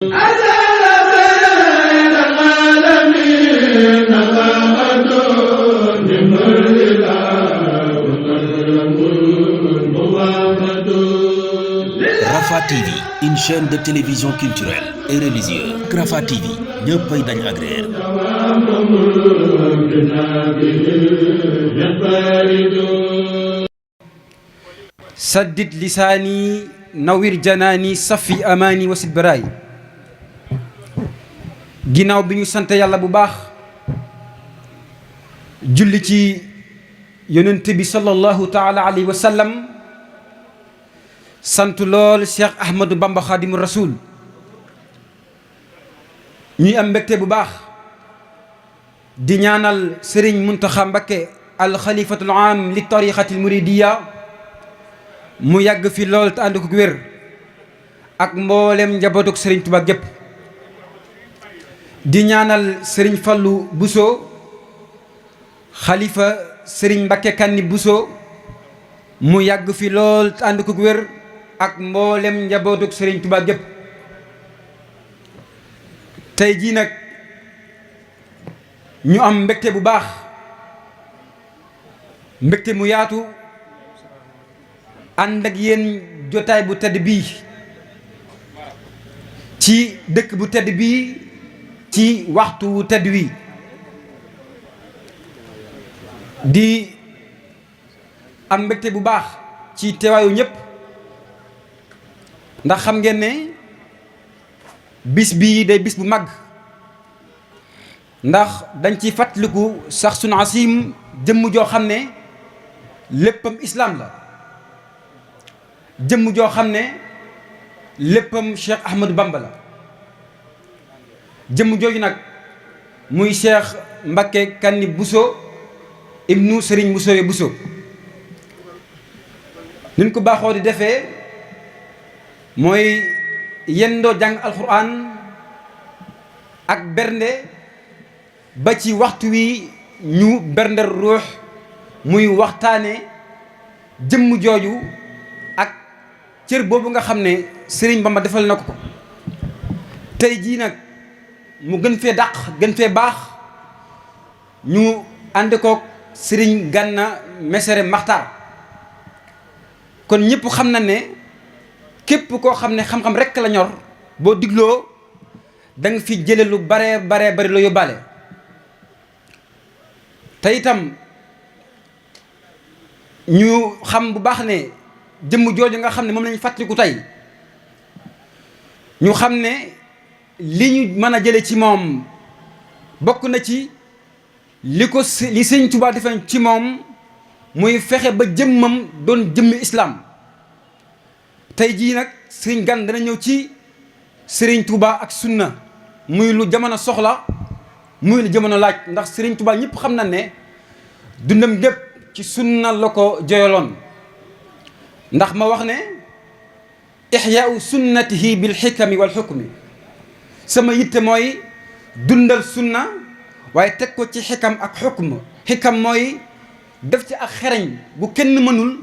Rafah TV, une chaîne de télévision culturelle et religieuse. Rafah TV ñëppay dañ agréer. saddid lisaani nawir janaani safi amaani wasit baraay. ginnaaw bi ñu sant yàlla bu baax julli ci yonent bi sallallahu taala alayhi wa sallam, sant lool Cheikh Ahmadou Bamba Khadimu Rasoul. ñuy am mbégte bu baax di ñaanal Serigne Mountakha Mbacké al xalifatul aam li tariqatil muridiya mu yàgg fi lool te ànd ko wér ak mboolem njabootuk Serigne Touba gépp. di ñaanal Serigne Fallou Bousso xalifa Serigne Mbacké Kanni Bousso mu yàgg fi lool te ànd ko wér ak mboolem njabootuk Serigne Touba gépp. tey jii nag ñu am mbégte bu baax, mbégte mu yaatu ànd ak yéen jotaay bu tedd bii ci dëkk bu tedd bii ci waxtu wu tedd wi. di am mbégte bu baax ci teewaayu ñëpp, ndax xam ngeen ne bis bii day bis bu mag, ndax dañ ci fàttaliku sax sunu asim jëmm joo xam ne léppam islaam la, jëmm joo xam ne léppam Cheikh Ahmadou Bamba la. jëmm jooju nag muy Cheikh Mbacké Kanni Bousso ibnu Serigne Bousso Bousso. niñ ko baaxoo di defee mooy yendoo jàng alxuraan ak bernde ba ci waxtu wi ñu berndel ruux, muy waxtaane jëmm jooju ak cër boobu nga xam ne Serigne Bamba defal na ko. tey jii nag mu gën fee dàq gën fee baax ñu ànd kook Serigne Gana Messere Maxtaar. kon ñëpp xam na ne képp koo xam ne xam-xam rekk la ñor boo digloo da nga fi jële lu bare bari la yóbbaale. te itam ñu xam bu baax ne jëmm jooju nga xam ne moom lañu fàttaliku tey, ñu xam ne li ñu mën a jële ci moom bokk na ci li Sëñ Tuubaa defoon ci moom, muy fexe ba jëmmam doon jëmmi islaam. tey jii nag Serigne Gana dana ñëw ci Serigne Touba ak sunna, muy lu jamono soxla, muy lu jamono laaj, ndax Serigne Touba ñëpp xam na ne dundam gépp ci sunna la ko joyaloon. ndax ma wax ne ixyaau sunnatihi bil xikami wal xukmi, sama yitte mooy dundal sunna waaye teg ko ci xikam ak xukm. xikam mooy def ci ak xereñ bu kenn mënul,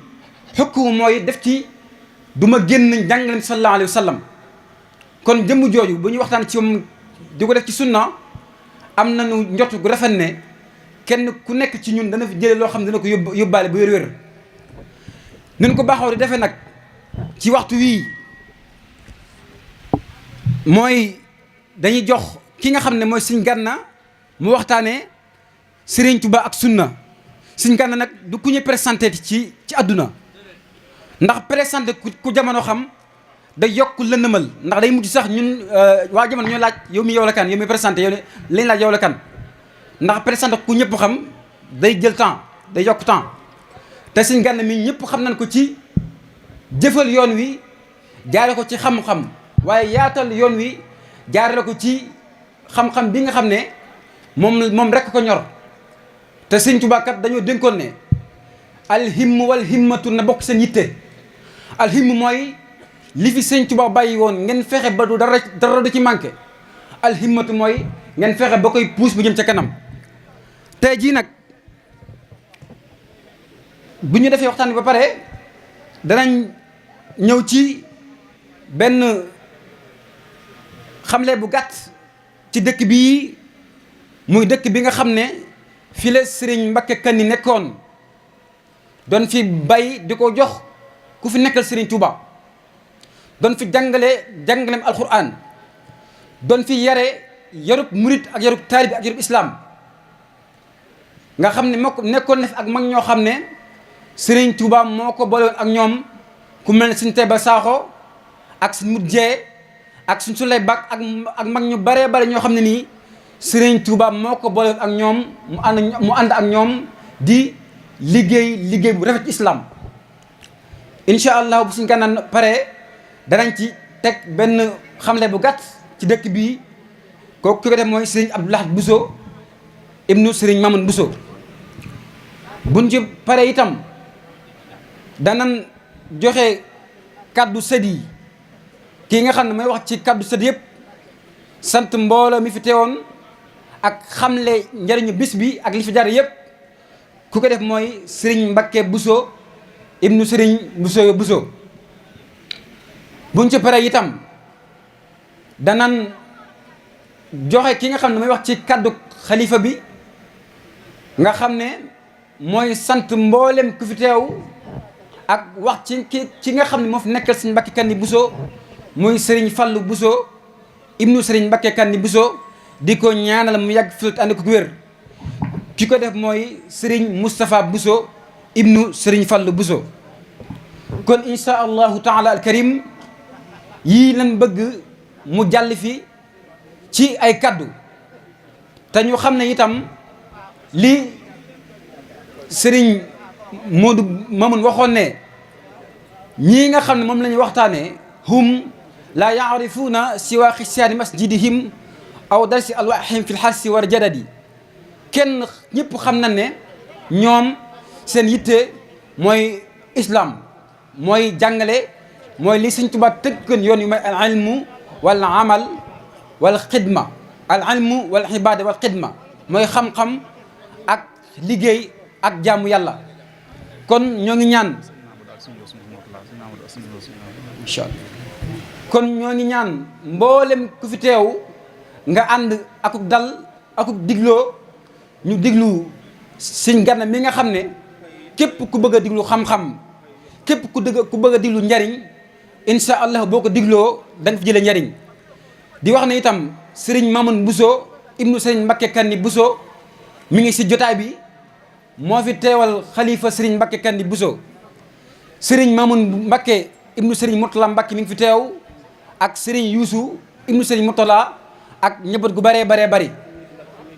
xukm mooy def ci du ma génn njàngaleem sallallahu alayhi wa sallam. kon jëmm jooju bu ñu waxtaan ci moom di ko def ci sunna, am nañu njot gu rafet ne kenn ku nekk ci ñun dana fi jële loo xam ne dana ko yóbbaale bu wér-wér. nañ ko baaxoo di defee nag ci waxtu wii mooy dañuy jox ki nga xam ne mooy Serigne Gana mu waxtaanee Serigne Touba ak sunna. Serigne Gana nag du ku ñu présenté ci àdduna, ndax présenté ku jamono xam day yokk lëndëmal, ndax day mujj sax ñun waa jamono ñoo laaj yow mi yow la kan, yow mi présenté yow lañ laaj yow la kan, ndax présenté ku ñëpp xam day jël temps, day yokk temps. te Serigne Gana mi ñëpp xam nañ ko ci jëfal yoon wi jaare ko ci xam-xam, waaye yaatal yoon wi jaare ko ci xam-xam bi nga xam ne moom rekk ko ñor. te Serigne Touba kat dañoo dénkoon ne alhimm wal himmatu na bokk seen yitte. alhimm mooy li fi Serigne Touba bàyyi woon ngeen fexe ba du dara du ci manqué. alhimmatu mooy ngeen fexe ba koy puus bu jëm ca kanam. tey jii nag bu ñu defee waxtaan bi ba pare danañ ñëw ci benn xamle bu gàtt ci dëkk bii muy dëkk bi nga xam ne fi la Serigne Mbacké Kanni nekkoon doon fi bay di ko jox ku fi nekkal Serigne Touba doon fi jàngaleem alquran doon fi yare yarub murit ak yarub taalibi ak yarub islam nga xam ne moo ko nekkoon na fi ak mag ñoo xam ne Serigne Touba moo ko boole woon ak ñoom ku mel ne suñ Tayba Sakho ak suñ Mujjee ak suñ Sulay Bak ak mag ñu baree bare ñoo xam ne nii Serigne Touba moo ko boole woon ak ñoom mu ànd ak ñoom di liggéey bu rafet islam. incha allah bu suñ gànnaaw pare danañ ci teg benn xamle bu gàtt ci dëkk bii kooku ki ko def mooy Serigne Abdou Lahad Bousso ibnu Serigne Mamoun Bousso. buñ ci pare itam danañ joxe kaddu sët yi kii nga xam ne mooy wax ci kaddu sët yëpp sant mbooloo mi fi teewoon ak xamle njëriñu bis bi ak li fi jar yëpp ku ko def mooy Serigne Mbacké Bousso ibnu Serigne Bousso. buñ ci pare itam danañ joxe ki nga xam ne mooy wax ci kaddu xalifa bi nga xam ne mooy sant mboolem ku fi teew ak wax ci nga xam ne moo fi nekkal Serigne Mbacké Kanni Bousso muy Serigne Fallou Bousso ibnu Serigne Mbacké Kanni Bousso di ko ñaanal mu yàgg fi ànd ko wér. ki ko def mooy Serigne Moustapha Bousso ibnu Serigne Fallou Bousso. kon insha allahu taala al karim yii lañ bëgg mu jàll fi ci ay kaddu te ñu xam ne itam li Serigne Modou Mamoun waxoon ne ñii nga xam ne moom la ñu waxtaanee hum la yaarifuuna siwa xisyaani masjidihim aw darsi alwaahim fi lxarsi war jadadi kenn ñëpp xam na ne ñoom seen yitte mooy islam mooy jàngale mooy li Sëñ Tuubaa tëggoon yoon yu may al ilmu wal amal wal xidma al ilmu wal ibaada wal xidma mooy xam-xam ak liggéey ak jaamu yàlla. kon ñoo ngi ñaan incha allah kon ñoo ngi ñaan mboolem ku fi teew nga ànd akuk dal akuk digloo ñu diglu Sëñ Gana mi nga xam ne képp ku bëgg a diglu xam-xam képp ku bëgg a diglu njariñ incha allah boo ko digloo da nga fi jëlee njariñ di wax ne itam Serigne Mamoun Bousso ibnu Serigne Mbacké Kanni Bousso mi ngi si jotaay bi moo fi teewal xalifa Serigne Mbacké Kanni Bousso Serigne Mamoun Mbacké ibnu Serigne Mourtala Mbacké mi ngi fi teew ak Serigne Youssou ibnu Serigne Mourtala ak njaboot gu baree bari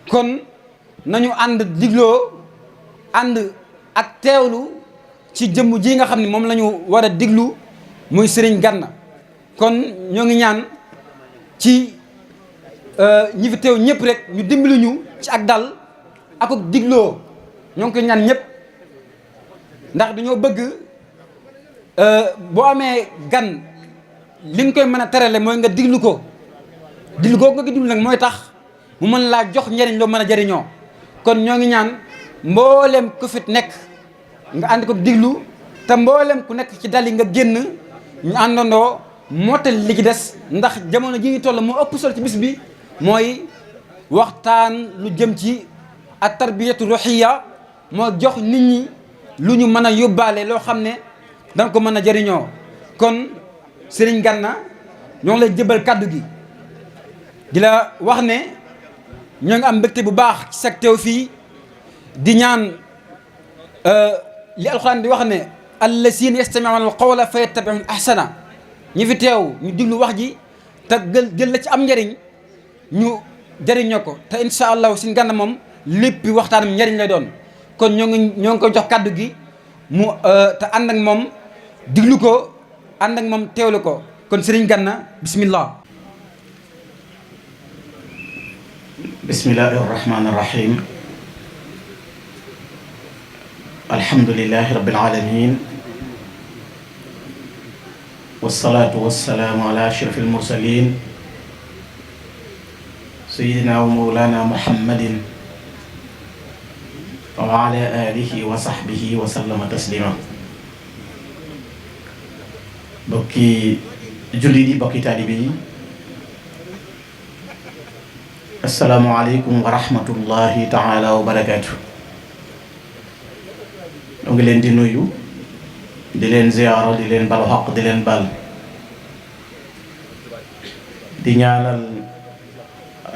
kon nañu ànd digloo ànd ak teewlu ci jëmm ji nga xam ne moom la ñu war a diglu muy Serigne Gana kon ñoo ngi ñaan ci ñi fi teew ñëpp rek ñu dimbali ñu ci ak dal ak digloo ñoo ngi koy ñaan ñëpp ndax dañoo bëgg boo amee gan li nga koy mën a terale mooy nga diglu ko diglu ko nga diglu nag mooy tax mu mën laa jox njëriñ loo mën a jëriñoo kon ñoo ngi ñaan mboolem ku fit nekk nga ànd ko diglu te mboolem ku nekk ci dal yi nga génn ñu àndandoo mottali li ci des ndax jamono ji ñu toll moo ëpp solo ci bis bi mooy waxtaan lu jëm ci at tarbiyatu ruhiya moo jox nit ñi lu ñu mën a yóbbaale loo xam ne danga ko mën a jëriñoo kon Serigne Gana ñoo ngi lay jëbal kàddu gi di la wax ne ñoo ngi am mbégte bu baax ci sag teew fii di ñaan li alxuraan di wax ne allazina yastami'una al-qawla fa yattabi'una ahsana ñi fi teew ñu diglu wax ji te jël la ci am njëriñ ñu jëriñoo ko te incha allah Serigne Gana moom lépp waxtaanam njëriñ lay doon kon ñoo ngi koy jox kàddu gi mu te ànd ak moom diglu ko ànd ak moom teewlu ko kon Serigne Gana bismillah. bismillahi rahmani rahim alhamdulillahi rabbil alamin wassalatu wassalamu ala ashrafil mursalin sayyidina wa mawlana muhammadin wa ala alihi wa sahbihi wa sallama taslima bokki jullit yi bokki taalibe yi asalaamualeykum wa rahmatullahi taala wa barakaatu. ñoo ngi leen di nuyu di leen ziyaara di leen balu xaq di leen bal di ñaanal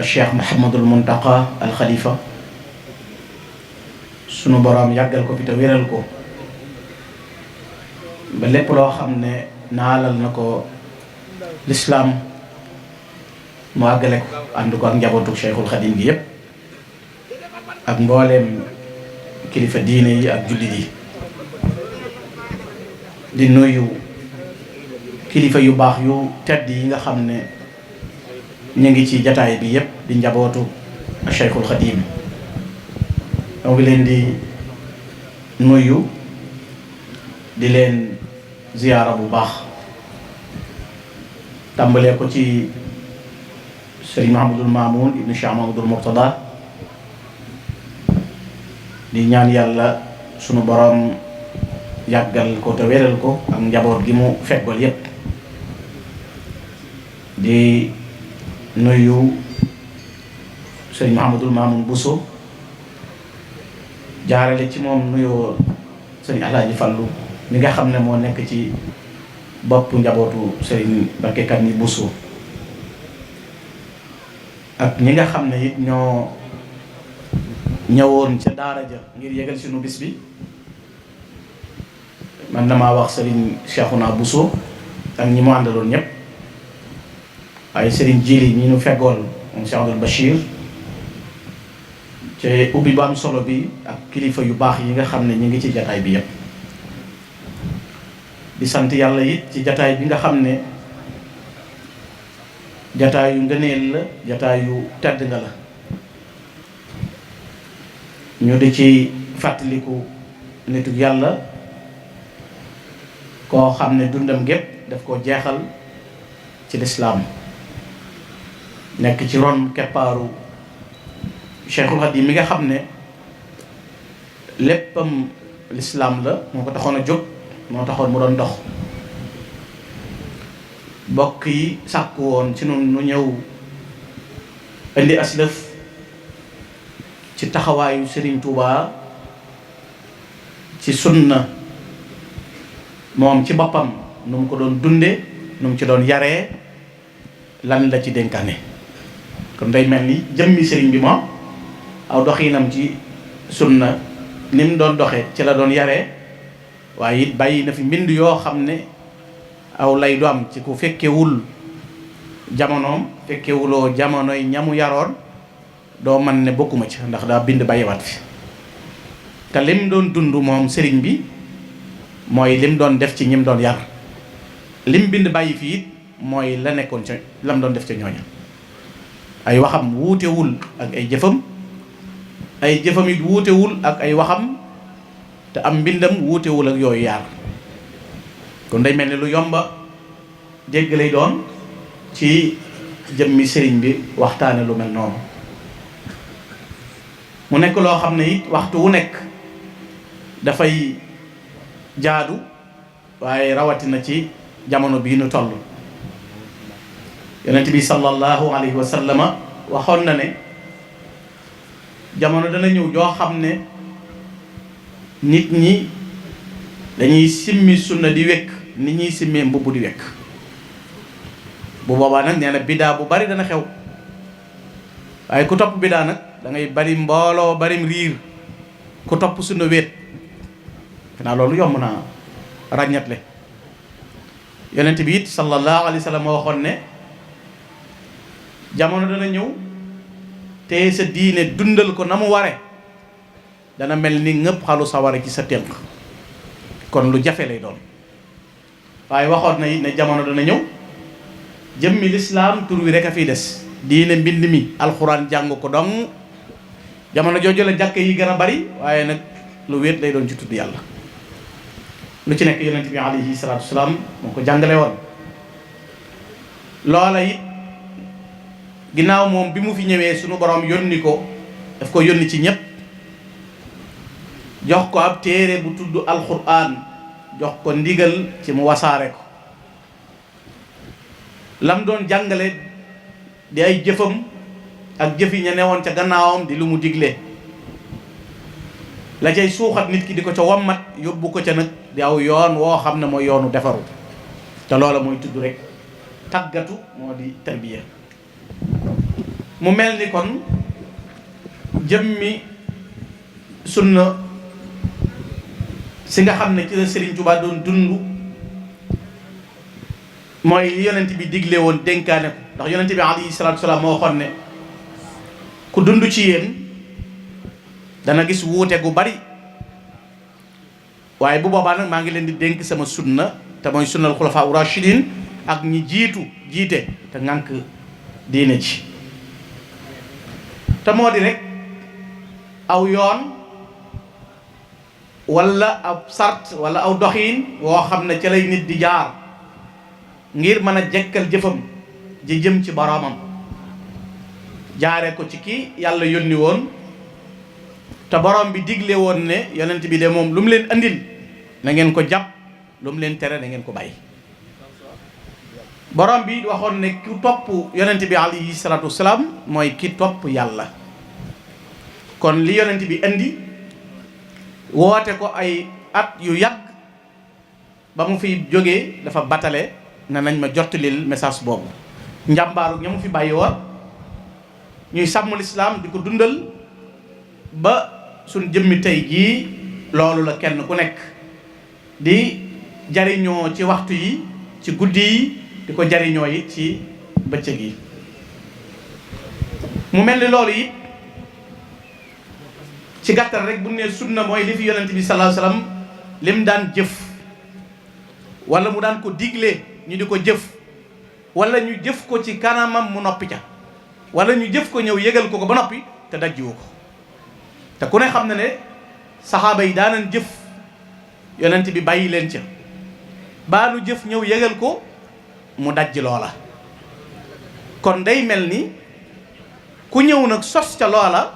Cheikh Mouhamadul Muntaqa al Khalifa sunu boroom yàggal ko fi te wéral ko ba lépp loo xam ne naalal na ko lislaam mu àggale ko ànd ko ak njabootu Cheikhul Khadim gi yépp ak mbooleem kilifa diine yi ak jullit yi di nuyu kilifa yu baax yu tedd yi nga xam ne ñu ngi ci jataay bi yépp di njabootu Cheikhul Khadim ñoo ngi leen di nuyu di leen ziyaara bu baax tàmbalee ko ci Sëriñ Mahamadul Mamoun ibnu Cheikh Mahamadul Murtada di ñaan yàlla sunu borom yàggal ko te wéral ko ak njaboot gi mu feggool yépp di nuyu Sëriñ Mahamadul Mamoun Bousso jaarale ci moom nuyoo Sëriñ Alaaji Fallu mi nga xam ne moo nekk ci bopp njabootu Sëriñ Mbakke Kanni Bousso ak ñi nga xam ne it ñoo ñëwoon ca daara ja ngir yëgal sunu bis bi man damaa wax Sëriñ Cheikhouna Bousso ak ñi mu àndaloon ñëpp waaye Sëriñ Jili ñi ñu feggool moom Cheikh Abdoul Bachir te ubbi bu am solo bi ak kilifa yu baax yi nga xam ne ñu ngi ci jataay bi yépp di sant yàlla it ci jataay bi nga xam ne jataay yu ngëneel la jataay yu tedd nga la ñu di ci fàttaliku nitu yàlla koo xam ne dundam gépp daf ko jeexal ci lislaam nekk ci ron keppaaru Cheikhul Khadim mi nga xam ne léppam lislaam la moo ko taxoon a jóg moo taxoon mu doon dox bokk yi sàkku woon ci nun nu ñëw indi aslëf ci taxawaayu Serigne Touba ci sunna moom ci boppam nu mu ko doon dunde nu mu ci doon yaree lan la ci dénkaane kon day mel ni jëmmi Serigne bi moom aw doxinam ci sunna ni mu doon doxe ci la doon yaree waaye it bàyyi na fi mbind yoo xam ne aw lay du am ci ku fekkewul jamonoom fekkewuloo jamonoy ñamu yaroon doo man ne bokkuma ci ndax daa bind bàyyiwaat fi te lim doon dund moom sëriñ bi mooy lim doon def ci ñim doon yar lim bind bàyyi fi it mooy la nekkoon ca lam doon def ca ñooña ay waxam wuutewul ak ay jëfam ay jëfam it wuutewul ak ay waxam te am mbindam wuutewul ak yooyu yaar kon day mel ni lu yomba dégg lay doon ci jëmmi sëriñ bi waxtaane lu mel noonu mu nekk loo xam ne it waxtu wu nekk dafay jaadu waaye rawatina ci jamono bii nu toll yonent bi sallallahu alayhi wa sallama waxoon na ne jamono dana ñëw joo xam ne nit ñi dañuy simmi sunna di wekk nit ñuy simmee mbubb di wekk bu boobaa nag nee na bidaa bu bari dana xew waaye ku topp bidaa nag da ngay bari mbooloo barim riir ku topp sunna wéet xanaa loolu yomb naa ràññatle yonent bi it sallallahu alayhi wa sallam waxoon ne jamono dana ñëw te sa diine dundal ko na mu ware dana mel ni ngëpp xalu saware ci sa tënk kon lu jafe lay doon waaye waxoon na it ne jamono dana ñëw jëmmi lislaam tur wi rek a fiy des diine mbind mi alxuraan jàng ko dong jamono jooju la jàkk yi gën a bari waaye nag lu wéet lay doon ci tudd yàlla lu ci nekk yonent bi alayhi salaatu wasalaam moo ko jàngale woon loola it ginnaaw moom bi mu fi ñëwee sunu borom yónni ko daf ko yónni ci ñépp jox ko ab téere bu tudd alxuraan jox ko ndigal ci mu wasaare ko lam doon jàngale di ay jëfam ak jëf yi ña newoon ca gannaawam di lu mu digle la cay suuxat nit ki di ko ca wommat yóbbu ko ca nag di aw yoon woo xam ne mooy yoonu defaru te loola mooy tudd rek tàggatu moo di tarbiya. mu mel ni kon jëmmi sunna si nga xam ne ci la Serigne Touba doon dund mooy li yonent bi digle woon dénkaane ko ndax yonent bi alayhi salaatu salaam moo waxoon ne ku dund ci yéen dana gis wuute gu bari waaye bu boobaa nag maa ngi leen di dénk sama sunna te mooy sunnal xulafaa u rashidin ak ñi jiite te ngànk diine ci te moo di rek aw yoon wala ab sart wala aw doxiin woo xam ne ca lay nit di jaar ngir mën a jekkal jëfam ji jëm ci boroomam jaare ko ci ki yàlla yónni woon te borom bi digle woon ne yonent bi de moom lu mu leen andil na ngeen ko jàpp lu mu leen tere na ngeen ko bàyyi. borom bi waxoon ne ku topp yonent bi alayhi salaatu wasalaam mooy ki topp yàlla. kon li yonent bi andi woote ko ay at yu yàgg ba mu fi jógee dafa batale ne nañ ma jottalil message boobu njàmbaaru ña mu fi bàyyi woon ñuy sàmm lislaam di ko dundal ba suñ jëmmi tey jii loolu la kenn ku nekk di jariñoo ci waxtu yi ci guddi yi di ko jariñoo yi ci bëccëg yi. mu mel ni loolu yi ci gàttal rek bu ne sunna mooy li fi yonent bi sallallahu alayhi wasallam lim daan jëf wala mu daan ko digle ñu di ko jëf wala ñu jëf ko ci kanamam mu noppi ca wala ñu jëf ko ñëw yëgal ko ba noppi te dajjiwu ko te ku ne xam na ne saxaaba yi daanan jëf yonent bi bàyyi leen ca baa nu jëf ñëw yëgal ko mu dajji loola. kon day mel ni ku ñëw nag sos ca loola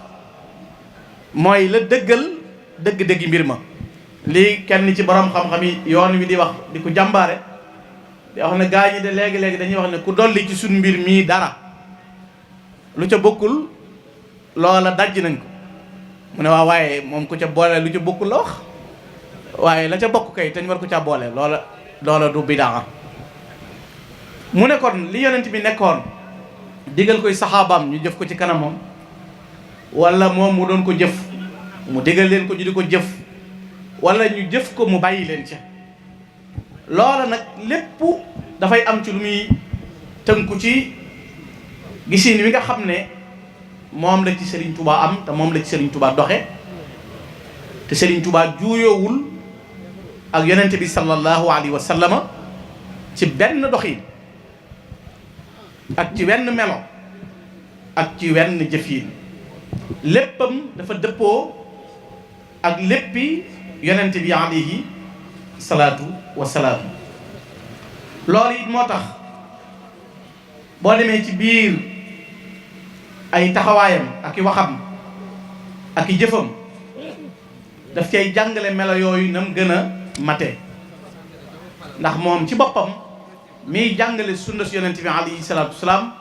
mooy la dëgg-dëggi mbir ma. lii kenn ci borom xam-xam yi yoon wi di wax di ko jàmbaare di wax ne gaa ñi de léegi-léegi dañuy wax ne ku dolli ci suñ mbir mii dara lu ca bokkul loola dajj nañ ko mu ne waaye moom ku ca boole lu ca bokkul la wax waaye la ca bokk kay te ñu war ko ca boole loola du bidaa. mu ne kon li yonent bi nekkoon digal koy saxaabaam ñu jëf ko ci kanamam wala moom mu doon ko jëf mu digal leen ko ñu di ko jëf wala ñu jëf ko mu bàyyi leen ca loola nag lépp dafay am ci lu muy tënku ci gisin wi nga xam ne moom la ci Serigne Touba am te moom la ci Serigne Touba doxe te Serigne Touba juuyoowul ak yonent bi sallallahu alayhi wa sallama ci benn doxin ak ci wenn melo ak ci wenn jëfin léppam dafa dëppoo ak léppi yonent bi alayhi salaatu wasalaam. loolu it moo tax boo demee ci biir ay taxawaayam ak i waxam ak i jëfam daf cay jàngale melo yooyu nam gën a mate ndax moom ci boppam miy jàngale sunna si yonent bi alayhi salaatu wasalaam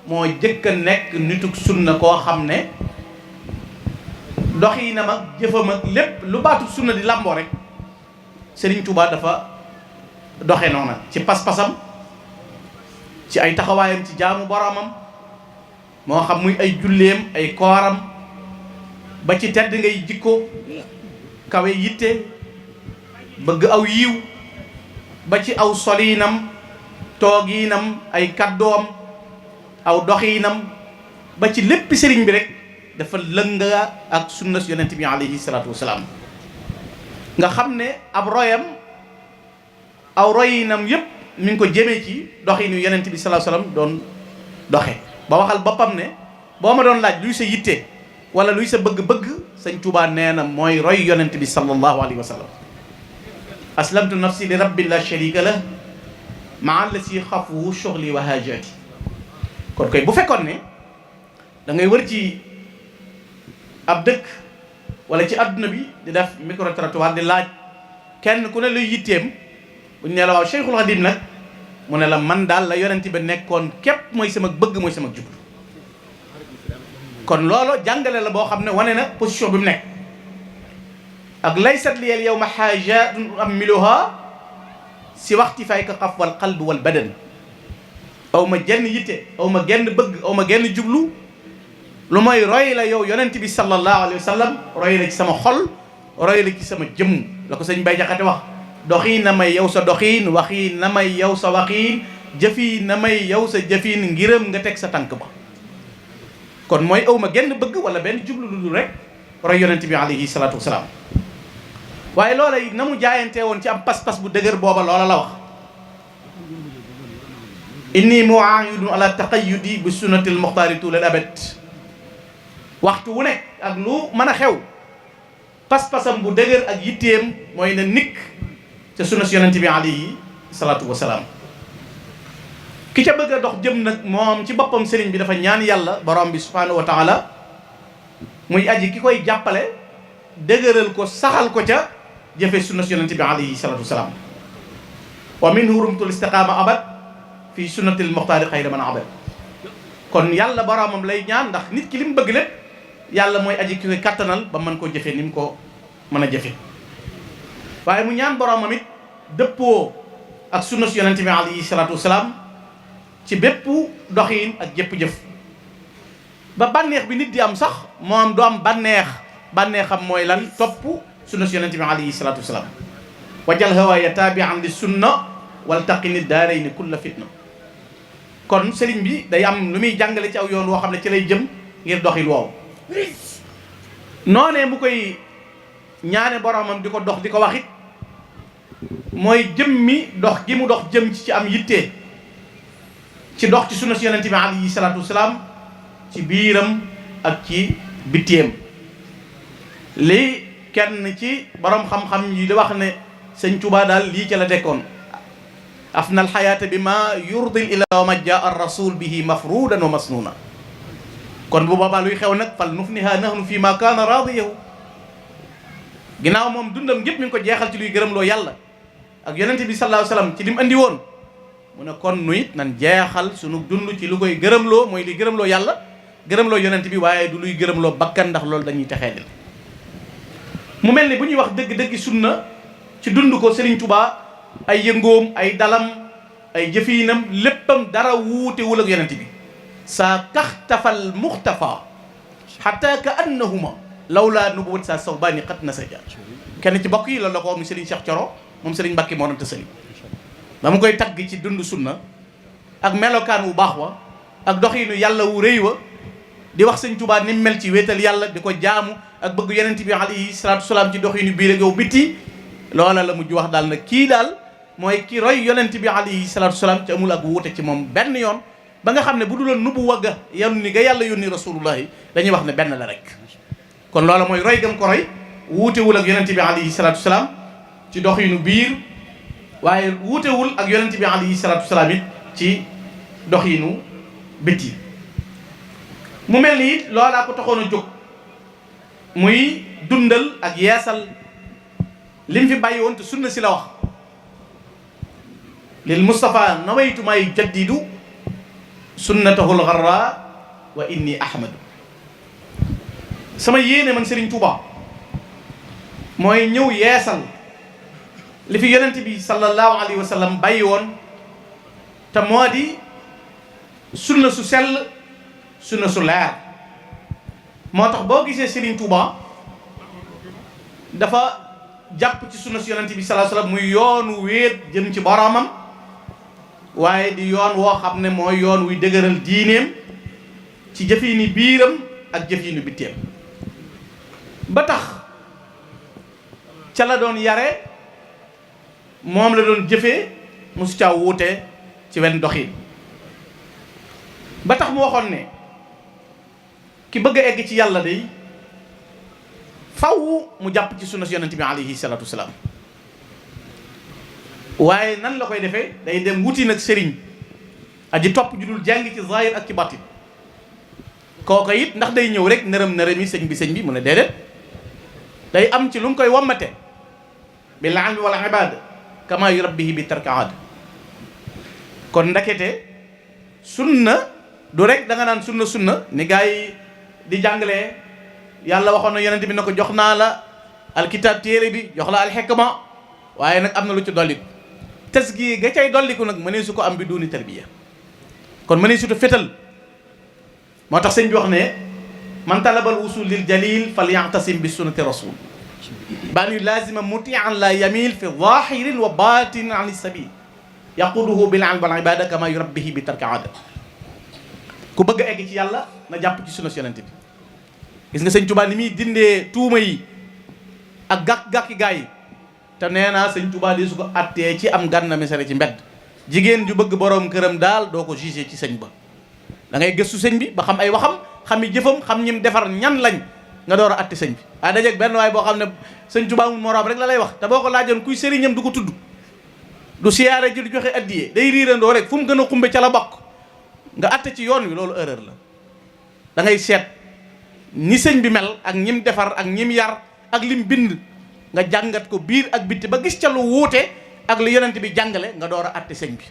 moo jëkk a nekk nituk sunna koo xam ne doxinam ak jëfam ak lépp lu baatu sunna di làmboo rek Serigne Touba dafa doxe noona ci pas-pasam ci ay taxawaayam ci jaamu boromam moo xam muy ay julleem ay kooram ba ci tedd ngay jikko kawe yitte bëgg aw yiw ba ci aw soliinam toogiinam ay kaddoom aw doxiinam ba ci lépp sëriñ bi rek dafa lënga ak sunna yonent bi alayhi salaatu wasalaam nga xam ne ab royam aw royinam yépp mi ngi ko jëmee ci doxinu yonent bi sallallahu alayhi wasallam doon doxe ba waxal boppam ne boo ma doon laaj luy sa yitte wala luy sa bëgg-bëgg sëñ Tuubaa nee na mooy roy yonent bi sallallahu alayhi wa sallam aslamtu nafsi li rabbi la sharika lah maa la si xafuwu shughli wa haajati. kon koy bu fekkoon ne da ngay wër ci ab dëkk wala ci adduna bi di def micro trottoir di laaj kenn ku ne luy yitteem bu ñu nee la waaw Cheikhul Khadim nag mu ne la man daal la yonent ba nekkoon képp mooy sama bëgg mooy sama jublu kon loolu jàngale la boo xam ne wane na position bi mu nekk ak laysat liyal yawma haajatun amiluha si waxti fay ka xaf wal qalb wal badan aw ma genn yitte aw ma genn bëgg aw ma genn jublu lu mooy roy la yow yonent bi sallallahu alayhi wa sallam roy la ci sama xol roy la ci sama jëmm la ko sëñ Bay Jaxate wax doxiin na may yow sa doxiin waxiin na may yow sa waxiin jëfiin na may yow sa jëfiin ngirëm nga teg sa tànk ba kon mooy aw ma genn bëgg wala benn jublu lu dul rek roy yonent bi alayhi salaatu wasalaam waaye loola it na mu jaayante woon ci am pas-pas bu dëgër booba loola la wax inni mu'aahidun ala taqayyudi bi sunnatil muxtaari tuulal abad waxtu wu nekk ak lu mën a xew pas-pasam bu dëgër ak yitteem mooy na nikk ca sunna si yonent bi alayhi salaatu wasalaam ki ca bëgg a dox jëm nag moom ci boppam sëriñ bi dafa ñaan yàlla borom bi subhaanahu wa taala muy aji ki koy jàppale dëgëral ko saxal ko ca jëfe sunna si yonent bi alayhi salaatu wasalaam wa minhu rumtul istiqaama abad fi sunnatil muxtaari xayra man abad kon yàlla boromam lay ñaan ndax nit ki li mu bëgg lépp yàlla mooy aji ki koy kattanal ba mën koo jëfe ni mu ko mën a jëfe waaye mu ñaan boromam it dëppoo ak sunna si yonent bi alayhi salaatu wasalaam ci bépp doxiin ak jëpp jëf ba bànneex bi nit di am sax moom du am bànneexam mooy lan topp sunna si yonent bi alayhi salaatu wasalaam wajal hawaaya taabian li sunna wal taqini daarayni kulla fitna kon sëriñ bi day am lu muy jàngale ci aw yoon woo xam ne ci lay jëm ngir doxil woowu noonee mu koy ñaane boromam di ko dox di ko waxit mooy jëmmi dox gi mu dox jëm ci am yitte ci dox ci sunna si yonent bi alayhi salaatu wasalaam ci biiram ak ci bitteem lii kenn ci borom xam-xam yi di wax ne sëñ Tuubaa daal lii ca la dekkoon afna alxayaata bi ma yurdil ila wa ma jaa ar rasul bihi mafrudan wa masnuna kon bu boobaa luy xew nag fal nufniha nahnu fi ma kaana raadiyahu ginnaaw moom dundam gépp mi ngi ko jeexal ci luy gërëmloo yàlla ak yonent bi sallallahu alayhi wasallam ci li mu andi woon mu ne kon nu it nan jeexal sunu dund ci lu koy gërëmloo mooy luy gërëmloo yàlla gërëmloo yonent bi waaye du luy gërëmloo bakkan ndax loolu dañuy texeedil mu mel ni bu ñuy wax dëgg-dëgg sunna ci dund ko Serigne Touba ay yëngoom ay dalam ay jëfiinam léppam dara wuutewul ak yonent bi saa kaxtafal muxtafa xata ka annahuma lawlaa nubuwat saa sawbaani xat na sa ja kenn ci bokk yi loolu la ko mu Serigne Cheikh Thioro moom Serigne Mbacke moo nanta sëriñ ba mu koy tagg ci dund sunna ak melokaan wu baax wa ak doxiinu yàlla wu rëy wa di wax sëñ Touba ni mel ci wéetal yàlla di ko jaamu ak bëgg yonent bi alayhi salaatu wasalaam ci doxiinu biir ak yow bitti loola la mujj wax daal nag kii daal mooy ki roy yonent bi alayhi salaatu wasalaam ci amul ak wuute ci moom benn yoon ba nga xam ne bu duloon nubu wagga yónni ga yàlla yónni rasulullahi dañuy wax ne benn la rek kon loola mooy roy gam ko roy wuutewul ak yonent bi alayhi salaatu wasalaam ci doxiinu biir waaye wuutewul ak yonent bi alayhi salaatu wasalaam it ci doxiinu bitti mu mel ni it loolaa ko taxoon a jóg muy dundal ak yeesal lim fi bàyyi woon te sunna si la wax lil Mustafa nawaytu may jaddidu sunnatahul gharra wa inni ahmadu sama yéene man Serigne Touba mooy ñëw yeesal li fi yonent bi sallallahu alayhi wa sallam bàyyi woon te moo di sunna su sell sunna su leer moo tax boo gisee Serigne Touba dafa jàpp ci sunna su yonent bi sallallahu alayhi wa sallam muy yoonu wéet jëm ci boromam waaye di yoon woo xam ne mooy yoon wuy dëgëral diineem ci jëfiini biiram ak jëfiinu bitteem ba tax ca la doon yare moom la doon jëfee mosu caa wuute ci wenn doxiin ba tax mu waxoon ne ki bëgg a egg ci yàlla day faw mu jàpp ci sunna si yonent bi alayhi salaatu wasalaam waaye nan la koy defee day dem wuti nag sëriñ aji topp ju dul jàng ci zahir ak ci batin kooka it ndax day ñëw rek nërëm yi sëñ bi mu ne déedéet day am ci lu mu koy wammate bil ilmi wal ibada kama yurabbihi bi tarki aada kon ndakete sunna du rek da nga naan sunna ni gaa yi di jàngale yàlla waxoon na yonent bi ne ko jox naa la alkitab téere bi jox la alxikma waaye nag am na lu ci dolliku tasgi ga cay dolliku nag mënee su ko am bi duuni tarbiya kon mënee su to fétal moo tax sëñ bi wax ne man talabal wusul lil jalil fal ya'tasim bi sunnati rasul baan yu lazima mutian la yamil fi zahirin wa batin an sabil yaquduhu bil ilm wal ibada kama yurabbihi bi tarki aada ku bëgg a egg ci yàlla na jàpp ci sunna yonent bi gis nga sëñ Tuubaa ni muy dindee tuuma yi ak gàkki gaa yi te nee naa sëñ Tuubaa di su ko attee ci am gànna mesere ci mbedd jigéen ju bëgg boroom këram daal doo ko jugé ci sëñ ba da ngay gëstu sëñ bi ba xam ay waxam xam i jëfam xam ñim defar ñan lañ nga door a atte sëñ bi waaye dajeeg benn waay boo xam ne sëñ Tuubaa mu moroom rek la lay wax te boo ko laajoon kuy sëriñam du ko tudd du siyaare ji du joxe addiyee day riirandoo rek fu mu gën a xumbe ca la bokk nga atte ci yoon wi loolu erreur la da ngay seet ni sëñ bi mel ak ñim defar ak ñim yar ak lim bind nga jàngat ko biir ak bitti ba gis ca lu wuute ak lu yonent bi jàngale nga door a atte sëñ bi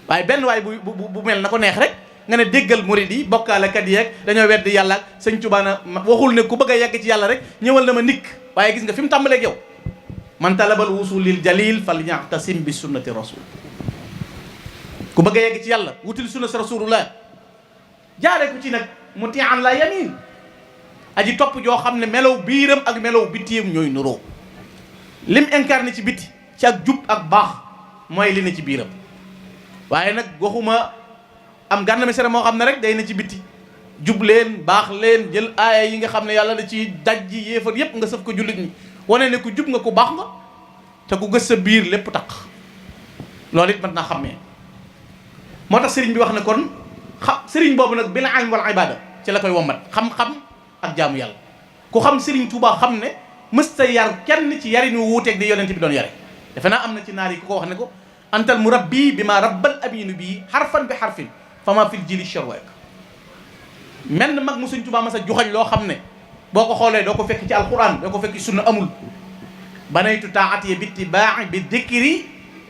waaye benn waay bu mel na ko neex rek nga ne déggal murid yi bokkaalekat yeeg dañoo weddi yàlla ak sëñ Tuubaa na waxul ne ku bëgg a yegg ci yàlla rek ñëwal na ma nikk waaye gis nga fi mu tàmbaleeg yow man talabal wusul lil jalil fal ya'tasim bi sunnati rasul ku bëgg a yegg ci yàlla wutil sunna si rasulullah jaare ko ci nag muti'an la yamin aji topp joo xam ne melow biiram ak melow bittiyam ñooy nuroo lim incarné ci bitti ci ak jub ak baax mooy li ne ci biiram waaye nag waxuma am gànna mesere moo xam ne rek day ne ci bitti jub leen baax leen jël aaya yi nga xam ne yàlla da ci daj ji yéefar yépp nga sëf ko jullit ñi wane ne ku jub nga ku baax nga te ku gës sa biir lépp taq loolu it mat naa xammee moo tax sëriñ bi wax ne kon sëriñ boobu nag bil ilm wal ibada ci la koy wommat xam-xam ak jaamu yàlla ku xam sëriñ Tuubaa xam ne mësta yar kenn ci yarin wu wuuteeg di yonent bi doon yare defe naa am na ci naar yi ku ko wax ne ko antal murabbi bi ma rabbal aminu bii xarfan bi xarfin fama fil jili sharwak menn mag mu sëriñ Tuubaa ma sa joxañ loo xam ne boo ko xoolee doo ko fekk ci alquran doo ko fekk ci sunna amul banaytu taati bi itibaa'i bi dikri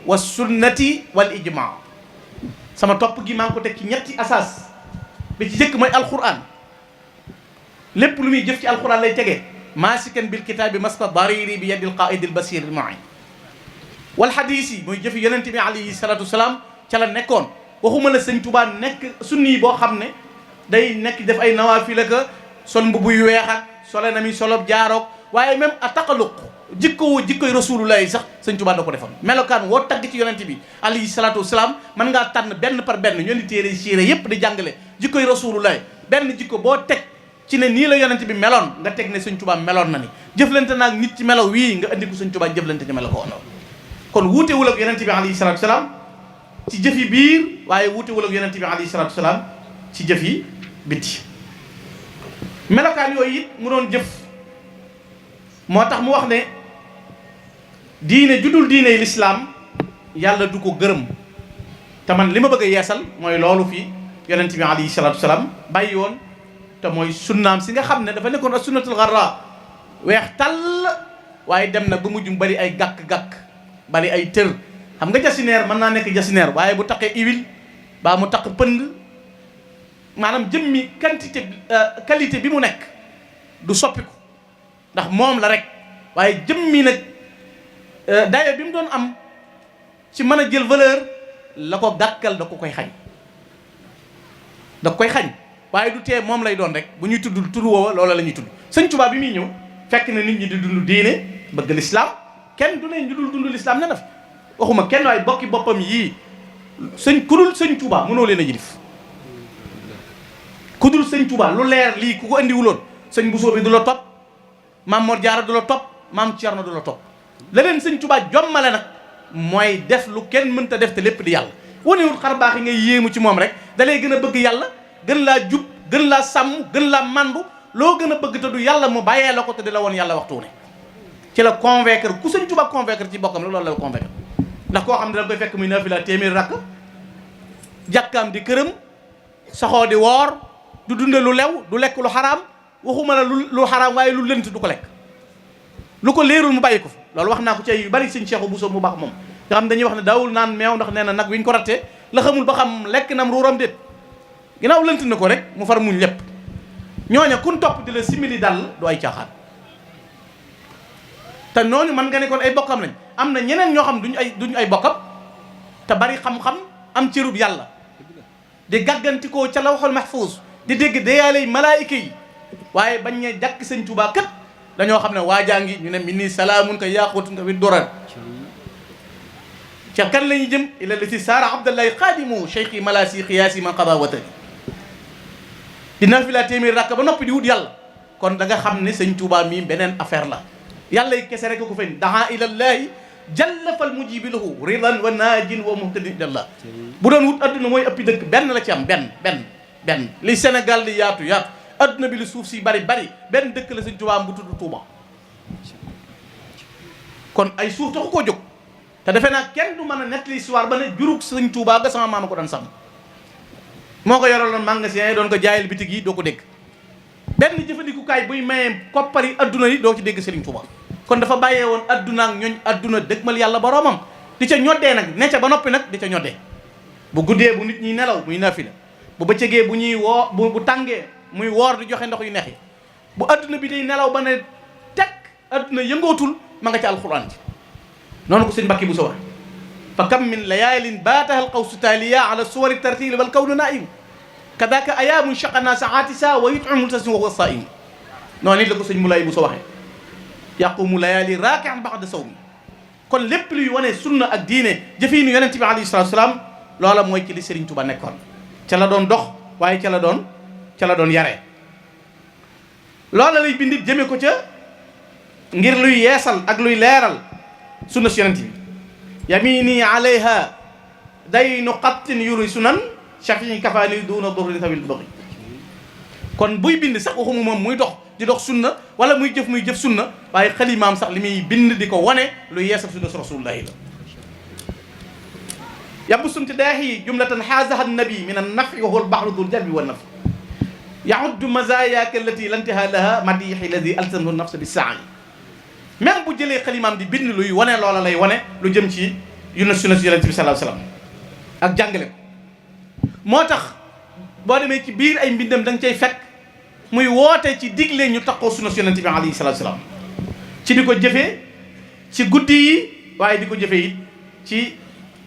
wa sunnati wal ijmaa sama topp gi maa ngi ko teg ci ñetti asaas bi ci jëkk mooy alquran lépp lu muy jëf ci alquran lay tegee maasikan bil kitaabi maska dariri bi yadil qaidil basir al mu'in wal hadis yi mooy jëfi yonente bi alayhi salatu wasalaam ca la nekkoon waxuma la sëñ Tuubaa nekk sunni boo xam ne day nekk def ay nawaafil ak sol mbubu yu weex ak sole na mi solob jaaroog waaye même a taqaluq jikkoy rasulullah yi sax sëñ Tuubaa da ko defoon melokaan woo tagg ci yonente bi alayhi salatu wasalaam mën ngaa tànn benn par benn ñoo di téere siire yépp di jàngale jikkoy rasulullah benn jikko boo teg ci ne nii la yonente bi meloon nga teg ne sëñ Tuubaa meloon na ni jëflante naag nit ci melo wii nga andi ko sëñ Tuubaa jëflante ci melo ko woon kon wuutewul ak yonente bi alayhi salatu wasalaam ci jëf yi biir waaye wuutewul ak yonente bi alayhi salatu wasalaam ci jëf yi bitti melokaan yooyu it mu doon jëf moo tax mu wax ne diine judul diine yi lislaam yàlla du ko gërëm te man li ma bëgg a yeesal mooy loolu fii yonent bi alayhi salaatu wasalaam bàyyi woon te mooy sunnaam si nga xam ne dafa nekkoon ak sunnatul xarra weex tàll waaye dem na ba mujj mu bari ay gàkk-gàkk bari ay tër xam nga jasineer mën naa nekk jasineer waaye bu taqee huile baa mu taq pënd maanaam jëmmi qualité bi mu nekk du soppiku ndax moom la rek waaye jëmmi nag dayo bi mu doon am ci mën a jël valeur la ko gàkkal da ko koy xañ waaye du tee moom lay doon rek bu ñuy tudd tur woowa loola la ñuy tudd sëñ Tuubaa bi muy ñëw fekk na nit ñi di dund diine bëgg lislaam kenn du ne ñu dul dund lislaam ne na fi waxuma kenn waaye bokki boppam yii ku dul sëñ Tuubaa mënoo leen a jilif ku dul sëñ Tuubaa lu leer lii ku ko andiwuloon sëñ Bousso bi du la topp maam Mor Jaara du la topp maam Cerno du la topp leneen sëñ Tuubaa jommale nag mooy def lu kenn mënta def te lépp di yàlla wanewul xar baax yi ngay yéemu ci moom rek da lay gën a bëgg yàlla gën laa jub gën laa sàmm gën laa mandu loo gën a bëgg te du yàlla mu bàyyee la ko te di la woon yàlla waxtu ne ci la convaincre ku sëñ Tuubaa convaincre ci bokkam rek loolu la convaincre ndax koo xam ne da koy fekk muy nafila téeméer rakk jàkkaam di këram saxoo di woor du dunde lu lew du lekk lu xaraam waxuma la lu xaraam waaye lu lënt du ko lekk lu ko leerul mu bàyyi ko fa loolu wax naa ko ci ay yu bari sëñ Cheikh Bousso mu baax moom nga xam dañuy wax ne daawul naan meew ndax nee na nag wi ñu ko rattee la xamul ba xam lekk nam ruuram déet ginnaaw lënt na ko rek mu far muñ lépp ñooña kun topp di la simili dal du ay caaxaan te noonu mën nga ne kon ay bokkam lañ. am na ñeneen ñoo xam duñu ay bokkam te bari xam-xam am cërub yàlla di gàggantikoo ca lawhul mahfuz di dégg dayaale malaayika yi waaye bañ ñee jàkk sëñ Tuubaa kat dañoo xam ne waajaa ngi ñu ne min nii salaamun ka yaaquutun ka fi durar ca kan la ñuy jëm ila lati saara abdallahi xaadimu cheikhi malasi xiyaasi man qada watari dina fi la téeméer rakk ba noppi di wut yàlla kon da nga xam ne sëñ Tuubaa mii beneen affaire la yàlla yi kese rek ko fen daa ilallahi jalla fal mujibi lahu ridan wa naajin wa muhtadin ilallah bu doon wut adduna mooy ëppi dëkk benn la ci am benn li Sénégal di yaatu adduna bi li suuf si bari benn dëkk la sëñ Tuubaa am bu tudd Tuuba kon ay suuf taxu koo jóg te defe naa kenn du mën a nettali histoire ba ne jurug sëñ Tuubaa ga sama maama ko daan sàmm moo ko yoraloon magasin yi doon ko jaayal bitig yi doo ko dégg benn jëfandikukaay buy mayee koppari adduna yi doo ci dégg Sëriñ Tuubaa kon dafa bàyyee woon adduna ak ñooñ adduna dëgmal yàlla boroomam di ca ñoddee nag ne ca ba noppi nag di ca ñoddee bu guddee bu nit ñi nelaw muy nafila bu bëccëgee bu ñuy woo bu tàngee muy woor di joxe ndox yu neex yi bu adduna bi day nelaw ba ne teg adduna yëngootul ma nga ca alxuraan ji noonu ko sëñ Mbàkke bu sa wax fa kam min layaalin baataha alqawsu taaliya ala suwari tartili wal kawnu naim kadaka ayaamun shaqana saatisa wa yutimul tasim wa huwa saim noonu it la ko sëñ Moulay bu sa waxee yaqumu layaali raakian baxda sawmi kon lépp luy wane sunna ak diine jëfiinu yonent bi alayhi salaatu salaam loola mooy ci li Sëriñ Tuubaa nekkoon ca la doon dox waaye ca la doon yaree loola lay bindit jëme ko ca ngir luy yeesal ak luy leeral sunna si yonent bi yamini alayha daynu qattin yuri sunan shafii kafaani duuna durrin tawil bëgi kon buy bind sax waxuma moom muy dox di dox sunna wala muy jëf sunna waaye xalimaam sax li muy bind di ko wane lu yeesal sunna su rasulullahi la yabu sumti daahi jumlatan xaazaha nabi min an nafi wa huwa al bahru dul jalbi wa nafi yauddu mazayaka allati lantiha laha madixi ladi alzamhu nafsa bi saai même bu jëlee xalimaam di bind luy wane loola lay wane lu jëm ci sunna si yonent bi sallallahu alayhi wasallam ak jàngale ko moo tax boo demee ci biir ay mbindam da nga cay fekk muy woote ci digle ñu taxoo sunna si yonent bi alayhi salaatu salaam ci di ko jëfee ci guddi yi waaye di ko jëfee it ci